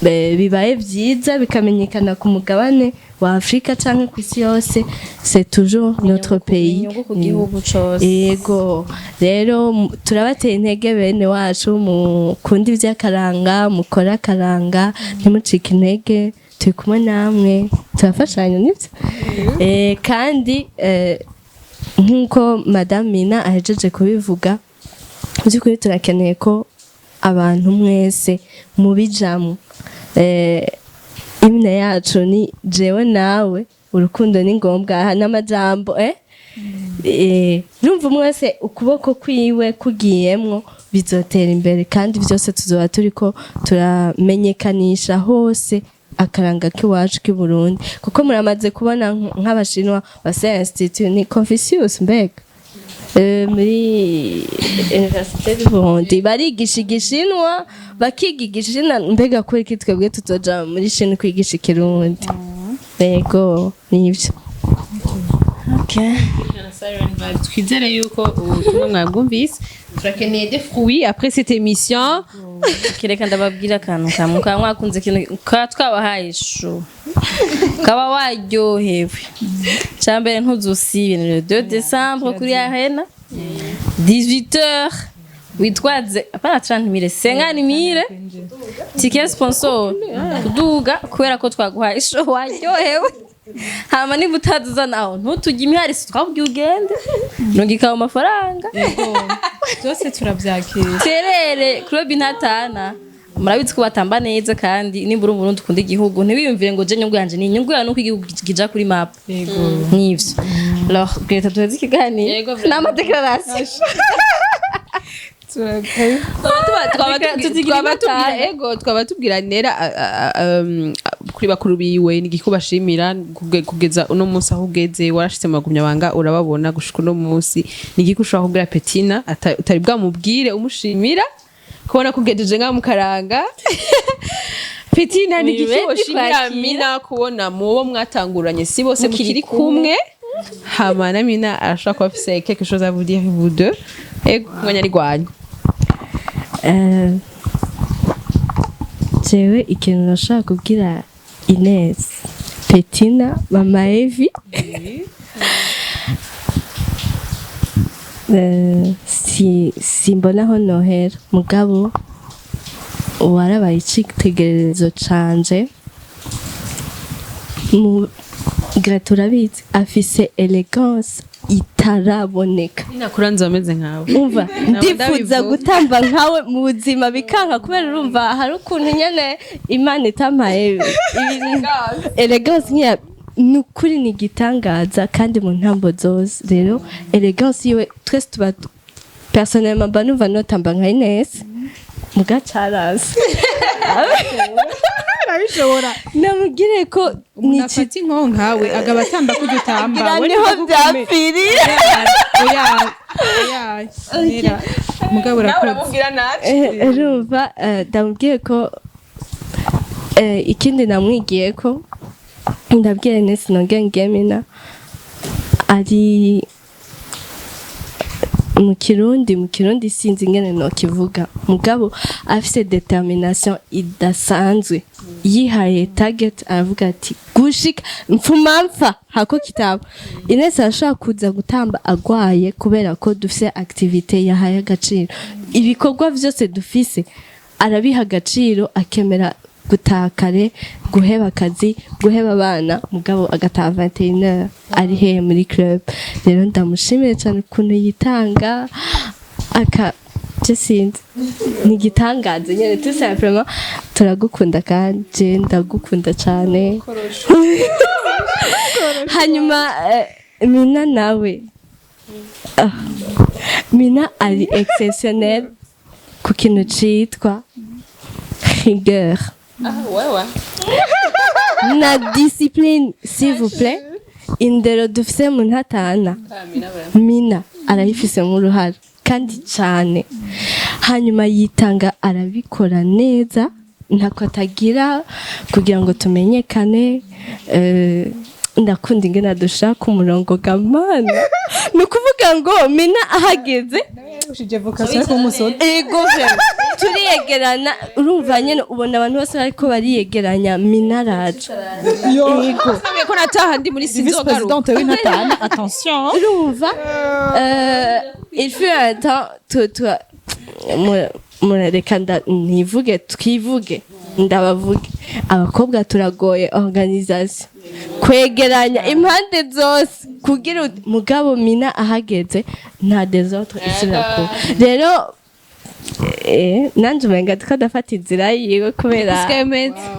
bibaye byiza bikamenyekana ku mugabane wa Afrika canke ku isi yose, c'est toujours notre pays. Inyungu ku gihugu cose. Yego, rero turabateye intege bene wacu, mukunda ivy'akaranga, mukore akaranga, ntimucike intege, turi kumwe namwe, turafashanya, nivyo. Kandi nk'uko Madame Mina ahejeje kubivuga, mu by'ukuri turakeneye ko abantu mwese mubijamwo. Imwe yacu ni jewe nawe, urukundo ni ngombwa aha n'amajambo. Urumva umwe wese ukuboko kwiwe kugiyemwo, bizotera imbere, kandi byose tuzoba turiko turamenyekanisha hose akaranga k'iwacu k'i Burundi, kuko muramaze kubona nk'Abashinwa base institut ni Confucius mbega, muri Université du Burundi barigisha Igishinwa, bakiga Igishinwa. Mbega kubera iki twebwe tuzoja muri Chine kwigisha Ikirundi? Yego, nivyo. Twizere yuko ubutumwa mwabwumvise. Turakeneye des fruits après cette émission. Kereka ndababwira akantu kamwe: mukaba mwakunze ikintu, kaba twabahaye ishu, ukaba waryohewe, cya mbere ntuzusibe ni le 2 décembre kuri Arena, 18h. Witwaze apana 30 mille, 50 mille, ticket sponsor kuduga, kubera ko twaguhaye ishu waryohewe. Hama niba utazuza naho ntutujye imihari, si twakubwiye ugende, nungika ayo mafaranga. Byose turabyakira. Terere club intatana, murabizi ko batamba neza. Kandi nimba uri Umurundi ukunda igihugu, ntiwiyumvire ngo je nyungu yanje ni inyungu yawe, nuko igihugu kija kuri map. Nivyo. Alors Greta, tuheze ikiganiro Yego, vraiment. n'ama déclaration. Tuzigira Twaba tubwira intatana. Ego, twaba tubwira Nera kuri bakuru biwe nigiko bashimira kugeza uno munsi aho ugeze, warashitse mu Bagumyabanga, urababona gushika uno munsi. Nigiko ushobora kubwira Petina utari bwamubwire, umushimira kubona kugejeje nka mukaranga? Petina, ni Uri igiki ready woshimira kwakira? Mina kubona mubo mwatanguranye si bose Mukiri mukiri kumwe. kumwe? Hama na Mina arashobora kuba afise quelque chose à vous dire, vous deux. Ego, mwanya ari gwanyu. Jewe ikintu nashaka kubwira Ines, Petina, mama Evi, simbona aho nohera, mugabo warabaye icitegererezo canje. Mu Greta, urabizi, afise elegance itaraboneka. Nakuranze wameze nkawe. Umva, ndifuza ndabivuga. gutamba nkawe mu buzima, bikanka, kubera urumva hari ukuntu nyene Imana itampaye elegance nk'iya. Ni ukuri ni igitangaza, kandi mu ntambo zose rero elegance yiwe twese tuba, personnellement mba numva notamba nka Ines, muga caranse. Arabishobora. Namubwire ko Umuntu ni afata inkoho nkawe agaba atamba kujya utamba. Ngira We niho niko gukomeye. byapfiriye. Oya, oya, oya, mugabo Nawe urakoze. uramubwira nabi. Urumva, ndamubwiye ko ikindi namwigiye ko ndabwiye Ines nongeye ngemina ari mu Kirundi sinzi ingene nokivuga, mugabo afise détermination idasanzwe. Yihaye target, aravuga ati gushika mfuma mpfa hako kitabo. Ines arashobora kuza gutamba agwaye kubera ko dufise activité yahaye agaciro. Ibikorwa vyose dufise arabiha agaciro, akemera gutaha kare, guheba akazi, guheba abana, mugabo agataha 21h ari hehe? Muri club. Rero ndamushimiye cyane ukuntu yitanga aka je sinzi, ni igitangaza nyene. Tout simplement turagukunda kandi je ndagukunda cyane. Hanyuma Mina nawe, Mina ari exceptionnel ku kintu citwa rigueur Wewe. Na discipline, s'il vous plaît. Indero dufise mu ntatana, Mina arayifisemo uruhara kandi cyane. Hanyuma yitanga, arabikora neza, ntako atagira kugira ngo tumenyekane. Ndakunda ingene dushaka umurongo gamana. Ni ukuvuga ngo Mina ahageze Yarushije vocation yo kumusoda. Ego, vraiment. Turiyegerana, urumva nyene ubona abantu bose bariko bariyegeranya, Mina araje. Ego. Sabe ko nataha ndi muri Vice sinzogaruka. présidente w'intatana, attention. Urumva, il fut un temps murareka ntivuge, twivuge, ndabavuge. Abakobwa turagoye organisation, kwegeranya impande zose kugira mugabo Mina ahageze nta désordre isubira kuba. Rero nanje umenga ndiko ndafata inzira yiwe kubera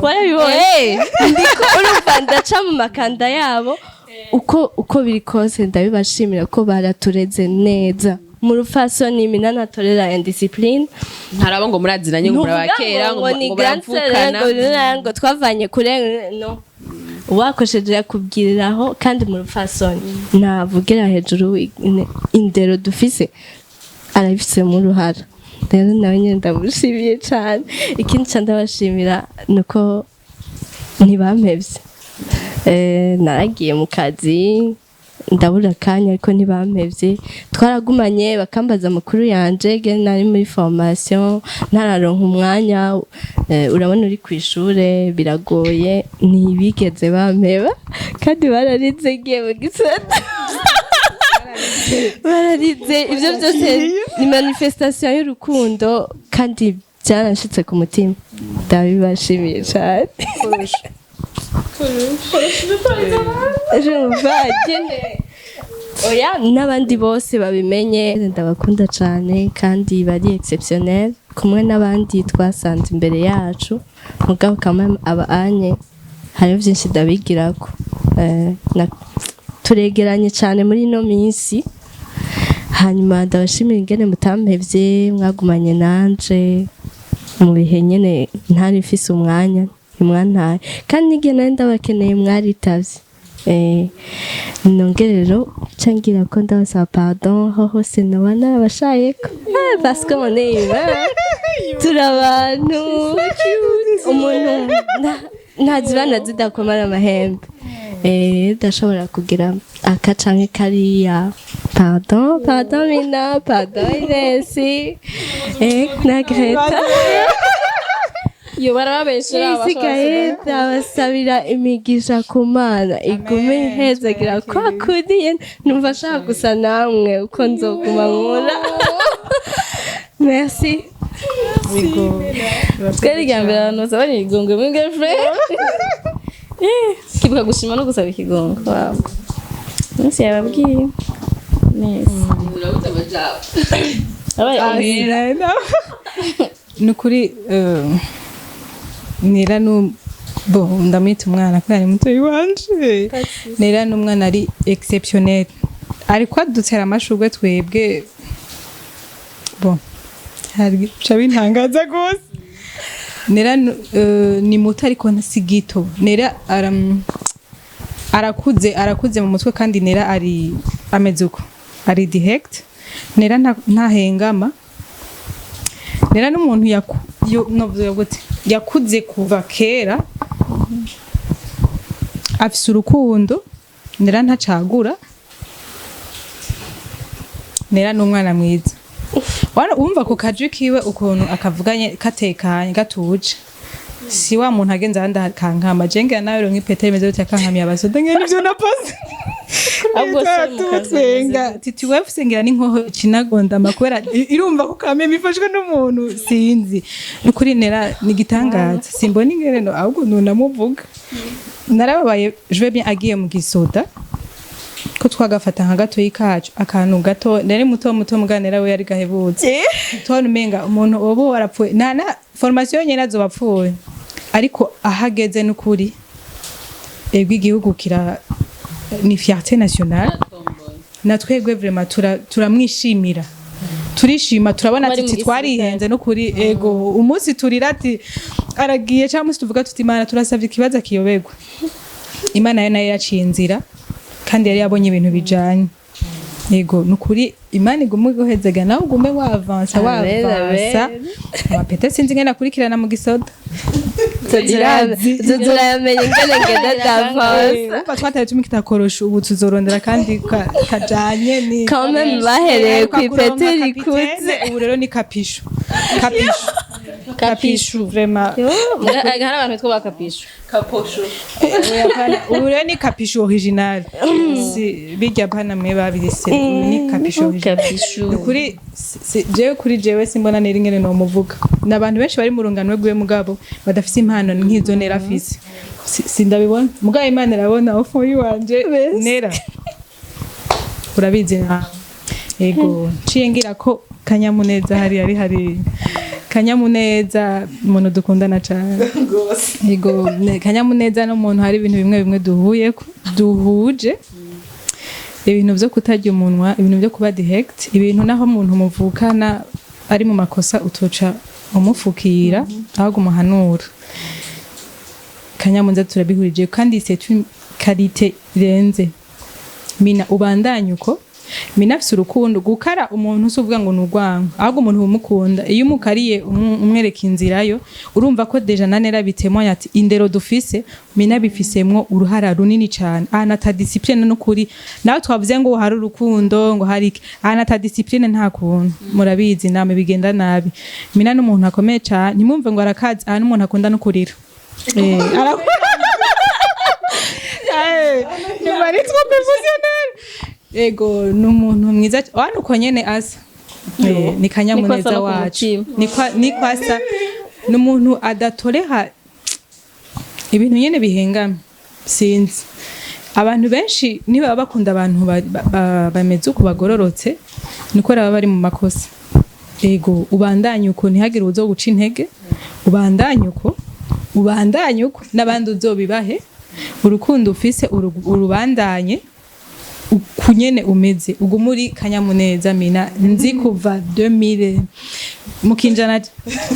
warabibonye, ndiko urumva ndaca mu makanda yabo. Uko biri kose ndabibashimira ko baratureze neza mu rupfasoni. Mina ntatorera indiscipline. Ntarabo ngo muraziranye, ngo murabakera, ngo ngo ni ngo grand sœur, muravukana. Ngo twavanye kure. No wakosheje yakubwiriraho kandi mu rupfasoni, ntavugira hejuru. Indero dufise arabifisemo uruhara. Rero nawe nyine ndamushimiye cyane. Ikindi cyane ndabashimira ni uko ntibampevye. Naragiye mu kazi ndabura akanya, ariko ntibampevye, twaragumanye, bakambaza amakuru yanje ge nari muri formation ntararonka umwanya. Urabona uri ku ishure biragoye. Ntibigeze bampeba kandi bararize ngiye mu gisata, bararize. Ibyo byose ni manifestation y'urukundo kandi byaranshitse ku mutima. Ndabibashimiye cyane. Urumva nyene, oya, n'abandi bose babimenye, ndabakunda cyane kandi bari exceptionnel kumwe n'abandi twasanze imbere yacu. Mugabo kamwe aba anye hariho byinshi ndabigirako. Turegeranye cyane muri ino minsi. Hanyuma ndabashimira ingene mutampevye, mwagumanye nanje mu bihe nyene ntari mfise umwanya, ntimwantaye, kandi n'igihe nari ndabakeneye mwaritavye. Nongere rero ngira ko ndabasaba pardon aho hose noba narabashayeko. Parce que on est humain, turi abantu, umuntu ntazibana zidakomara amahembe. Ndashobora kugira aka canke kariya. Pardon, pardon Mina, pardon Ines, na Greta. Iyo barababeshera. Isigaye ndabasabira imigisha ku Mana, igume ihezagira kwa kundi numva ashaka gusa namwe uko nzoguma nkura. Merci. Twari irya mbere abantu basaba ikigongwe muri girlfriend. Kibuka gushima no gusaba ikigongwe. Wow, umunsi yababwiye neza. Abaye. Ni ukuri, Nera nu bo ndamwita umwana kubera ni mutoyi wanje. Nera ni umwana ari exceptionnel, ariko adutera amashurwe twebwe. Bon, hari bica bintangaza rwose. Nera ni muto ariko si gito. Nera arakuze mu mutwe, kandi Nera ari ameze uko ari direct. Nera ntahengama. Nera n'umuntu novuga gute, yakuze kuva kera, afise urukundo. Nera ntacagura. Nera n'umwana mwiza. Wana wumva ku kajwi kiwe ukuntu akavuganye katekanye, gatuje, si wa muntu agenze ahandi akankama. Jenge nawe rero nk'ipete rimeze gutya, akankamiye abasoda ngene nivyo napoze. Ahubwo se mu kazi Twenga titi wewe ngira n'inkoho kinagondama kubera irumva ko kameme ifashwe n'umuntu sinzi. Nukuri Nera ni gitangaza, simbona ingene no ahubwo nunamuvuga. Narababaye, je vais bien, agiye mu gisoda ko twagafata nka gatoyi kacu, akantu gato. Nari muto muto, muganira we yari gahebutse, tubona umenga umuntu ubu warapfuye, nta na formation nyene azoba apfuye, ariko ahageze n'ukuri ego igihugu kira ni fierté nationale. Na twebwe vraiment turamwishimira, turishima, turabona Kuba ari ati mu twarihenze n'ukuri. Ego, umunsi turira ati aragiye, cyangwa umunsi tuvuga tuti Imana turasavye ikibazo kiyoberwa, Imana yo nayo yaciye inzira kandi yari yabonye ibintu bijanye. Yego, nukuri Imana igume guhezega, nawe ugume wavansa. Amen, Wavansa amapete, sinzi ingene akurikirana mu gisoda. Tuzurayamenya ingene ngenda davanse. Umva, twataye tumwe kitakorosha, ubu tuzorondera kandi kajanye ni Quand même bahereye ku ipete rikuze. Ubu rero ni kapishu, kapishu, kapishu vraiment. Hari abantu bitwa ba kapishu. Ubu rero ni kapishu original, si bijya pana mwe babirise, ubu ni kapishu original. Kapishu. Kuri jewe, kuri jewe simbona nera ingene nomuvuga. Ni abantu benshi bari mu rungano rwiwe mugabo badafise impano nk'izo Nera afise. Sindabibona, mugabo Imana irabona ofoyi wanje. Nera urabizi nawe. Yego, nciye ngira ko kanyamuneza hari kanyamuneza, umuntu dukundana cyane. Yego, kanyamuneza n'umuntu hari ibintu bimwe bimwe duhuye duhuje, ibintu byo kutarya umunwa, ibintu byo kuba direct, ibintu naho umuntu muvukana ari mu makosa utoca umufukira, ahubwo umuhanura. Kanyamuneza turabihurije kandi c'est une qualité irenze. Mina, ubandanye uko. Mina afise urukundo. Gukara umuntu si uvuga ngo ni urwango, ahubwo umuntu umukunda iyo umukariye umwereka inzira yo urumva ko déjà na Nera bitemonya ati indero dufise Mina bifisemwo uruhara runini cyane. Ahantu ata discipline, n'ukuri nawe twavuze ngo hari urukundo, ngo hari iki, ahantu ata discipline nta kuntu, murabizi namwe bigenda nabi. Mina n'umuntu akomeye cyane, ntimwumve ngo arakaze. Aha n'umuntu akunda no kurira. Nyuma ari trop émotionnel. Ego, ni umuntu mwiza wano uko nyene asa. Ni kanyamuneza Niko asa no ku wacu. mutima. Niko asa, ni umuntu adatoreha ibintu nyene bihengamye. Sinzi, abantu benshi niba baba bakunda abantu bameze uko bagororotse, niko baba bari mu makosa. Ego, ubandanye uko, ntihagire uzo guca intege. Ubandanye uko, ubandanye uko, n'abandi uzobibahe. Urukundo ufise urubandanye ukunyene umeze, ugume uri kanyamuneza. Mina nzi kuva 2000 mu kinjana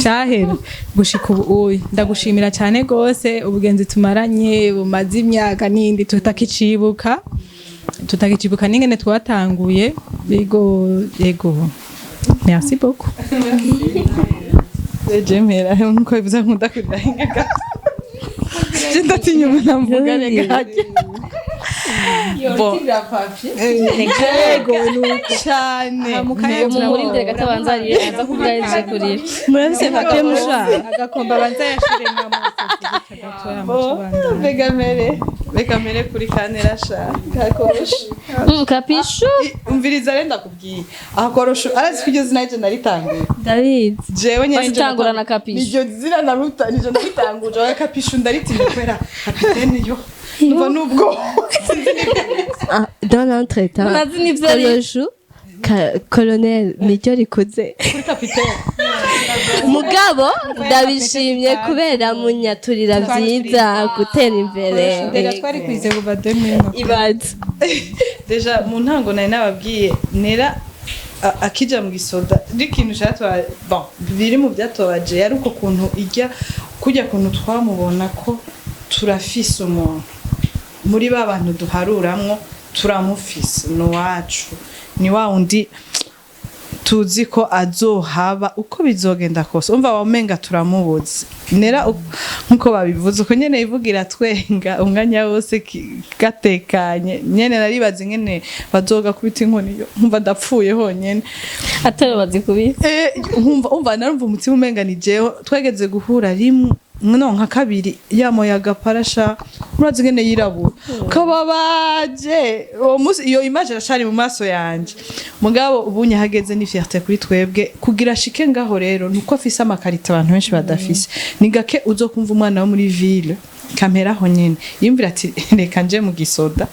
cahera gushika ubu uyu, ndagushimira cyane gose ubugenzi tumaranye bumaze imyaka n'indi tutakicibuka n'ingene twatanguye. Yego, yego, merci beaucoup. Je mpera nkuko bivuze, nkunda kurira ingaga. Je ndatinya umuntu amvuga rega. Bon. Yego, nuko cyane. Mumurindire gato abanza arire, aza kuvuga yaje kurira. Murafise papier mouchoir? Agakomba abanza yashire. Reka mere kuri kanera sha kakorosha. Kapishu. Umviriza rero, ndakubwiye ahakorosha arazi ko iryo zina rye naritanguye. Ndabizi. Jewe nyene. Basitangura na Kapishu. Niryo zina naruta, niryo naritanguje wa kapishu. Ndaritinya kubera kapitene yo numva nubwo. Ah, dans l'entretemps, Ntazi n'ivyo ari. Koloshu colonel niryo rikuze. Kuri kapitene. Mugabo ndabishimye kubera munyaturira vyiza gutera imbere. Ndera twari kwize kuva 2000. Ibaze. Déjà mu ntango nari nababwiye Nera. Akija mu gisoda n'ikintu catwa, bon, biri mu byatobaje yari uko kuntu ijya kujya kuntu twamubona ko turafise umuntu muri ba bantu duharuramwo, turamufise, ni uwacu, ni wa wundi tuzi ko azohaba uko bizogenda kose. Umva, wamenga turamubuze nera nkuko babivuze uko nyene ivugira twenga umwanya wose gatekanye nyene. Naribaza ingene bazoga kubita inkoni yo nkumva ndapfuye honyene. Atari bazikubise. Nkumva, umva, narumva umutima umenga ni jewe. Twageze guhura rimwe, no nka kabiri, yamoye agaparasha, murazi ingene yirabura kababaje uwo munsi. Iyo image iracari mu maso yanje. Mugabo ubunye hageze ni fierté kuri twebwe kugira ashike ngaho. Rero nuko afise ama qualités abantu benshi badafise. Ni gake uzokumva umwana wo muri ville kameraho nyene yumvira ati: "Reka nje mu gisoda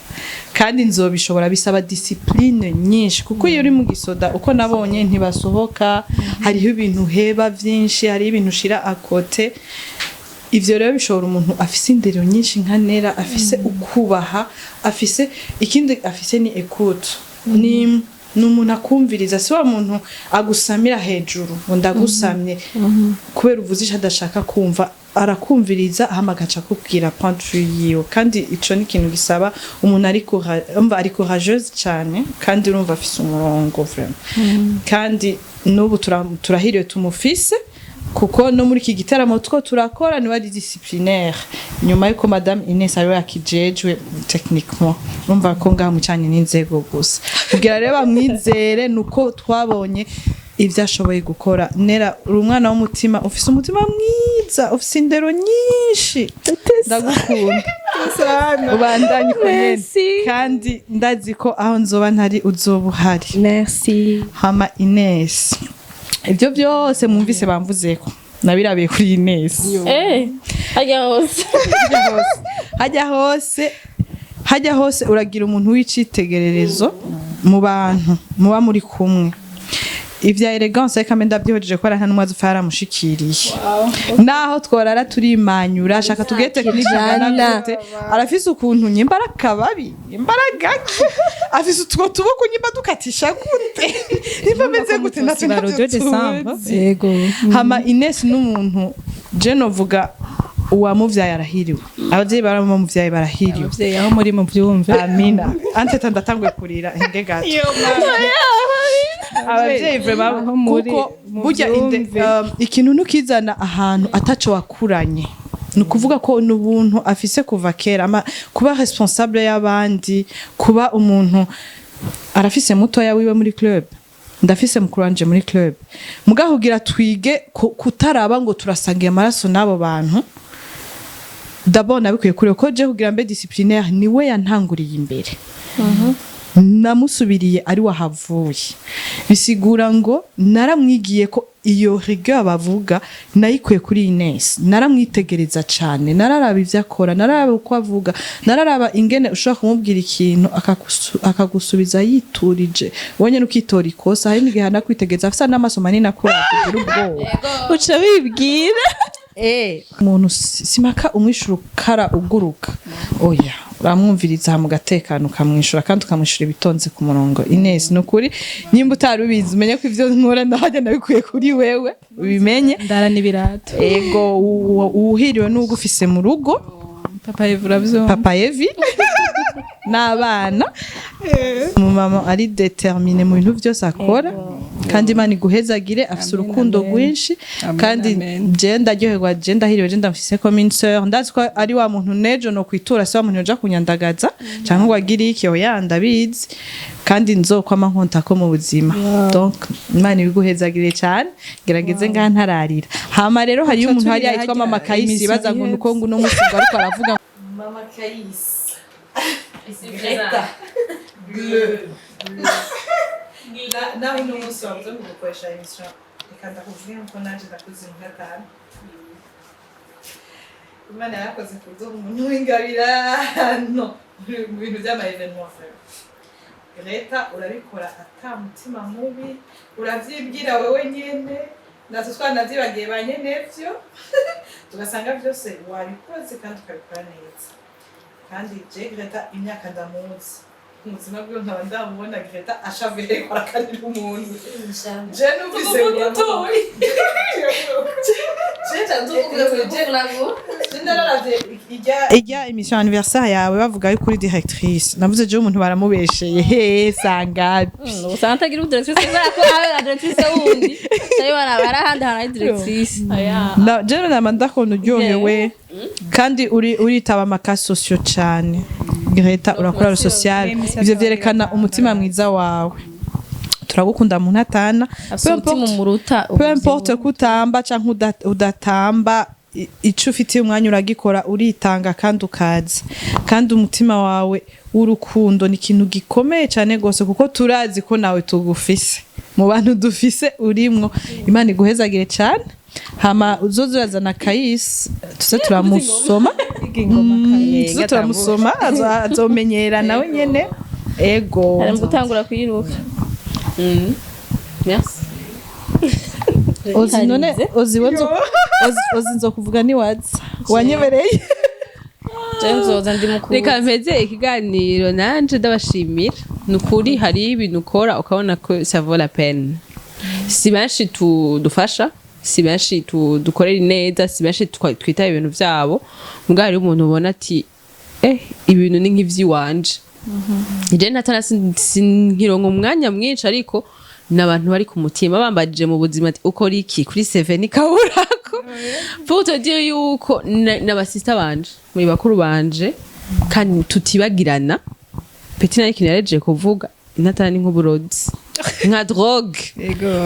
kandi nzobishobora." Bisaba discipline nyinshi, kuko iyo uri mu gisoda, uko nabonye, ntibasohoka. Hariho ibintu heba vyinshi, hariho ibintu ushira à côté. Ivyo rero bishobora umuntu afise indero nyinshi nka Nera, afise ukubaha, afise ikindi, afise ni écoute, ni umuntu akumviriza, si wa muntu agusamira hejuru ngo ndagusamye kubera uvuze ico adashaka kumva. Arakumviriza hama agaca akubwira point de vue yiwe. Kandi ico ni ikintu gisaba umuntu ari umva, ari courageuse cyane, kandi urumva afise umurongo vraiment. Kandi n'ubu turahiriwe tumufise, kuko no muri iki gitaramo two turakora niwe ari disciplinaire, nyuma yuko madame Ines ariwe yakijejwe techniquement. Urumva ko ngaha mucanye n'inzego gusa kugira rero bamwizere nuko twabonye ibyo ashoboye gukora. Nera, uri umwana w'umutima, ufise umutima mwiza, ufise indero nyinshi, ndagukunda, ubandanye uko nyene. Merci. Kandi ndazi ko aho nzoba ntari uzoba uhari. Merci. Hama Ines, ibyo byose mwumvise bamvuzeko nabirabiye kuri Ines. Hajya hose. Hajya hose, hajya hose uragira umuntu w'icitegererezo mu bantu muba muri kumwe. Ivya élégance reka mbe ndavyihojeje ko nta n'umwe azopfa yaramushikiriye, naho tworara turimanyura ashaka tugire technique ingana Jana. gute. Arafise ukuntu nyimba ari akababi, nyimba ari agaki, afise utwo tuboko, nyimba dukatisha gute, nimba ameze gute, natwe Baro ntavyo December. tuzi. Yego. Hama Ines n'umuntu je novuga uwamuvyaye arahiriwe, abavyeyi baramuvyaye barahiriwe. Abavyeyi aho muri mu byumve. Amina anteta, ndatanguye kurira, hinge gato. Abavyeyi vraiment, Aho muri kuko mu burya byumve. Ikintu ntukizana ahantu ataco wakuranye. Ni ukuvuga ko n'ubuntu afise kuva kera, kuba responsable y'abandi, kuba umuntu arafise mutoya wiwe muri club, ndafise mukuru wanje muri club. Mugahugira twige kutaraba ngo turasangiye amaraso n'abo bantu. D'abord nabikuye kure ko je kugira mbe disciplinaire niwe yantanguriye imbere, namusubiriye ari wahavuye. Bisigura ngo naramwigiye ko iyo rigueur bavuga nayikuye kuri Ines. Naramwitegereza cyane, nararaba ivyo akora, nararaba uko avuga, nararaba ingene ushobora kumubwira ikintu akagusubiza yiturije, wowe nyene ukitora ikosa. Hari n'igihe anakwitegereza afisa n'amaso manini akuraba ugira ubwoba. Uca wibwira. Umuntu simaka umwishura ukara uguruka, oya, uramwumviriza hama ugatekana ukamwishura, kandi ukamwishura ibitonze ku murongo. Ines, ni ukuri nimba utari ubizi, umenye ko ivyo nkora ndahajya nabikuye kuri wewe, ubimenye. Ndara n'ibirato. Ego, uwuhiriwe n'ugufise mu rugo. Papa Eva, uravyumva. Papa Evi n'abana, umumama ari déterminée mu bintu byose akora, kandi Imana iguhezagire, afise urukundo Amen. rwinshi. Amen, kandi amen. je ndaryoherwa, je ndahiriwe, je ndamufise comme une sœur. Ndazi ko ari wa muntu nejo no kwitura, si wa muntu yoja kunyandagaza canke ngo agire iki, oya, ndabizi kandi nzokwama nkonta ko mu buzima. Donc Imana ibiguhezagire cyane. Gerageze ngaha ntararira. Hama rero hariyo umuntu hariya yitwa Mama Kayisi, baza ngo nuko ngo uno musi ngo ariko aravuga Mama Kayisi Greta Bleu. Nawe uno munsi wabuze kugukoresha émission, reka ndakuvuge nkuko nanje ndakuzi nka. Imana yarakoze kuduha umuntu w'ingabirano mu bintu by'ama événements. Greta, urabikora ata mutima mubi, uravyibwira wewe nyene, natwe twanavyibagiye ba nyenevyo, tugasanga byose wabikoze kandi ukabikora neza. Kandi je Greta imyaka ndamuzi. Ubuzima bwiwe nkaba ndamubona Greta ashavuye, ariko arakarira umuntu. Je numvise ngo je ndararavye ijya émission anniversaire yawe, bavuga yuko uri directrice. Navuze je umuntu baramubesheye he sangapi? Usanga atagira ubudirectrice kubera ko abe na directrice wundi cyari barabara ahandi hantu ari directrice. Na je nama ndakunda uryohewe kandi uri uritaba amaka sociaux cane. Greta, urakora social, ivyo vyerekana umutima mwiza wawe. Turagukunda mu ntatana. Afise umutima umuruta. Peu importe ko utamba canke udatamba, ico ufitiye umwanya uragikora, uritanga kandi ukaza, kandi umutima wawe w'urukundo ni ikintu gikomeye cane gose, kuko turazi ko nawe tugufise mu bantu dufise urimwo. Imana iguhezagire cane. Hama uzoza urazana kayisi tuze turamusoma. Tuze turamusoma, azomenyera nawe nyene, ego. Ari mu gutangura kuyiruka. Merci. Ozi, none ozi we ozi nzokuvuga niwaza wanyemereye. Je nzoza, ndi mukuru. Reka mpeze ikiganiro nanje ndabashimira. Ni ukuri, hari ibintu ukora ukabona ko ça vaut la peine. Si benshi dufasha, si benshi dukorera ineza, si benshi twitaba ibintu vyabo. Mbwa hariho umuntu ubona ati ibintu ni nk'ivy'iwanje. Je natana sinkironka umwanya mwinshi, ariko n'abantu bari ku mutima. Bambajije mu buzima ati ukora iki, kuri CV ni kaburako. Pour te dire yuko n'abasista banje, muri bakuru banje, kandi tutibagirana. Petit nari ikintu yarejeje kuvuga: intatana ni nk'uburozi, nka drogue.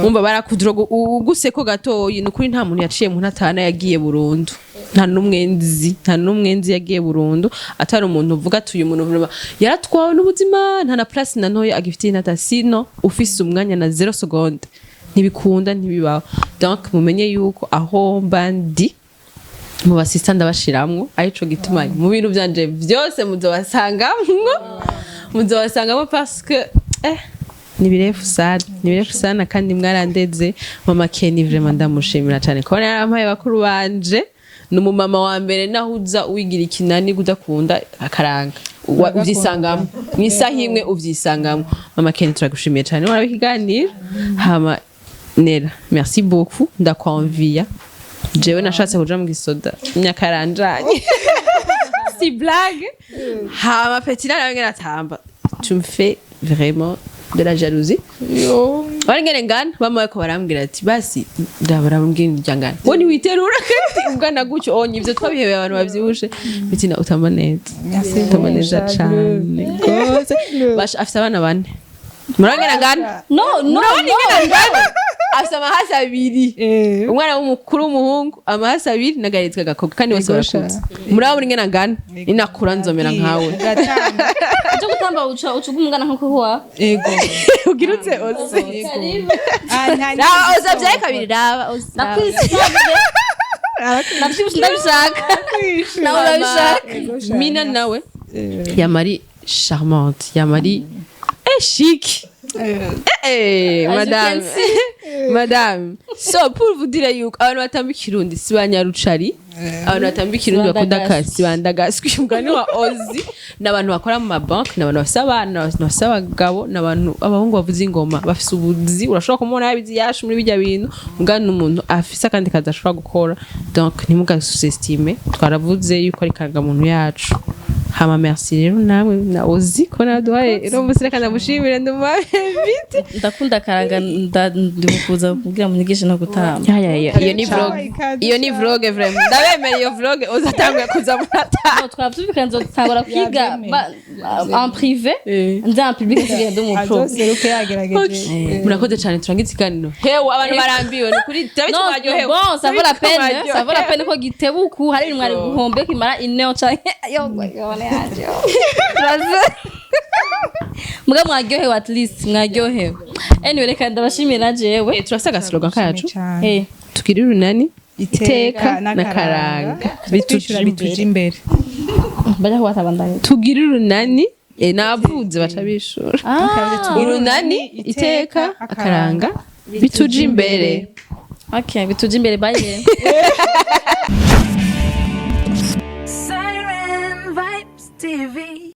Umva, barakudroga uguseko gatoyi. Ni ukuri, nta muntu yaciye mu ntatana yagiye burundu, nta n'umwe nzi, nta n'umwe nzi yagiye burundu, atari umuntu uvuga ati uyu muntu vraiment yaratwawe n'ubuzima, nta na place na ntoya agifitiye intata. Sino ufise umwanya na 0 seconde, ntibikunda, ntibibaho. Donc mumenye yuko aho mba ndi mu basista ndabashiramwo, arico gituma mu bintu vyanje vyose muzobasangamwo, parce que ni birefu sana, ni birefu sana. Kandi mwarandeze. Mama Kenny, vraiment ndamushimira cyane kubona yarampaye bakuru banje. Ni umumama wa mbere, naho uza wigira ikinani udakunda akaranga, uvyisangamo mu isaha imwe, uvyisangamo. Mama Kenny, turagushimiye cyane, waraba ikiganiro. Hama Nera, merci beaucoup, ndakwamviya. Jewe nashatse kuja mu gisoda imyaka yaranjanye, si blague. Hama Petit nawe ngene atamba, tu me fais vraiment de la jalousie. Bari ngene ngana bama bariko barambwira ati basi ndabarambwira irya ngana wo ntiwiterura kandi ungana gutyo onye. Ivyo twabihebeye abantu bavyibushe. Betina, utamba neza, utamba neza cane gose. Basha, afise abana bane. Murangena ngana? No, no. Murabona No. ingene angana? Afise amahasi abiri, umwana w'umukuru w'umuhungu, amahasi abiri n'agaritwe gakobwa, kandi bose barakuze. Murabona ingene angana? Ninakura nzomera nkawe. Uco gutamba uca ugumugana nkuko huwa. Ego. Ugira utse ose. Ah, nta Raba oza vyaye kabiri, raba oza. Nakwisabye, navyibushe, ndabishaka, nawe urabishaka. Mina nawe yamari charmante, yamari chic. As you Madame, can see. Madame, so pour vous dire yuko abantu batamba ikirundi si banyarucari, abantu batamba ikirundi bakunda akazi, bandagaswi umugani wa Ozi, ni abantu bakora mu mabanki, ni abantu bafise abana, ni abantu bafise abagabo, ni abantu abahungu bavuza ingoma, bafise ubuzi. Urashobora kumubona yabizi yashe muri bijya bintu, mugani n'umuntu afise akandi kazi ashobora gukora. Donc ntimugasous-estime, twaravuze yuko ari karangamuntu yacu. Hama merci rero namwe na Ozi ko naduhaye ino musi. Reka ndamushimire, ndumuha vite. Ndakunda karanga, ndibukuza kugira munyigishe no gutamba. Ya, iyo ni vlog, iyo ni vlog vraiment, ndabemera iyo vlog. Uzatanguye kuza murata. No, twavyumvikanye, nzotangura kwiga en privé, nza en public nsigaye ndi umu pro. Azoseruke yagerageje. Murakoze cyane, turangiza ikiganiro. Hewe, abantu barambiwe, ni ukuri turabizi. Non, Mwaryohewe. bon, ça vaut la peine, ça vaut la peine ko gitebuku hari ibintu mwari guhombe kimara une heure canke yo yo yanje. Turaze. Muga mwaryohewe, at least mwaryohewe. Anyway, reka ndabashimira jewe. Turafise agaslogan kacu: Cyane. Tugire urunani, iteka iteka n'akaranga bitwishura bituje imbere. Bajya kubatabandanya. Tugire urunani, navuze baca bishura. Ah, Urunani, iteka, akaranga bituje imbere. Okay, bituje imbere, bye. Siren Vibes TV.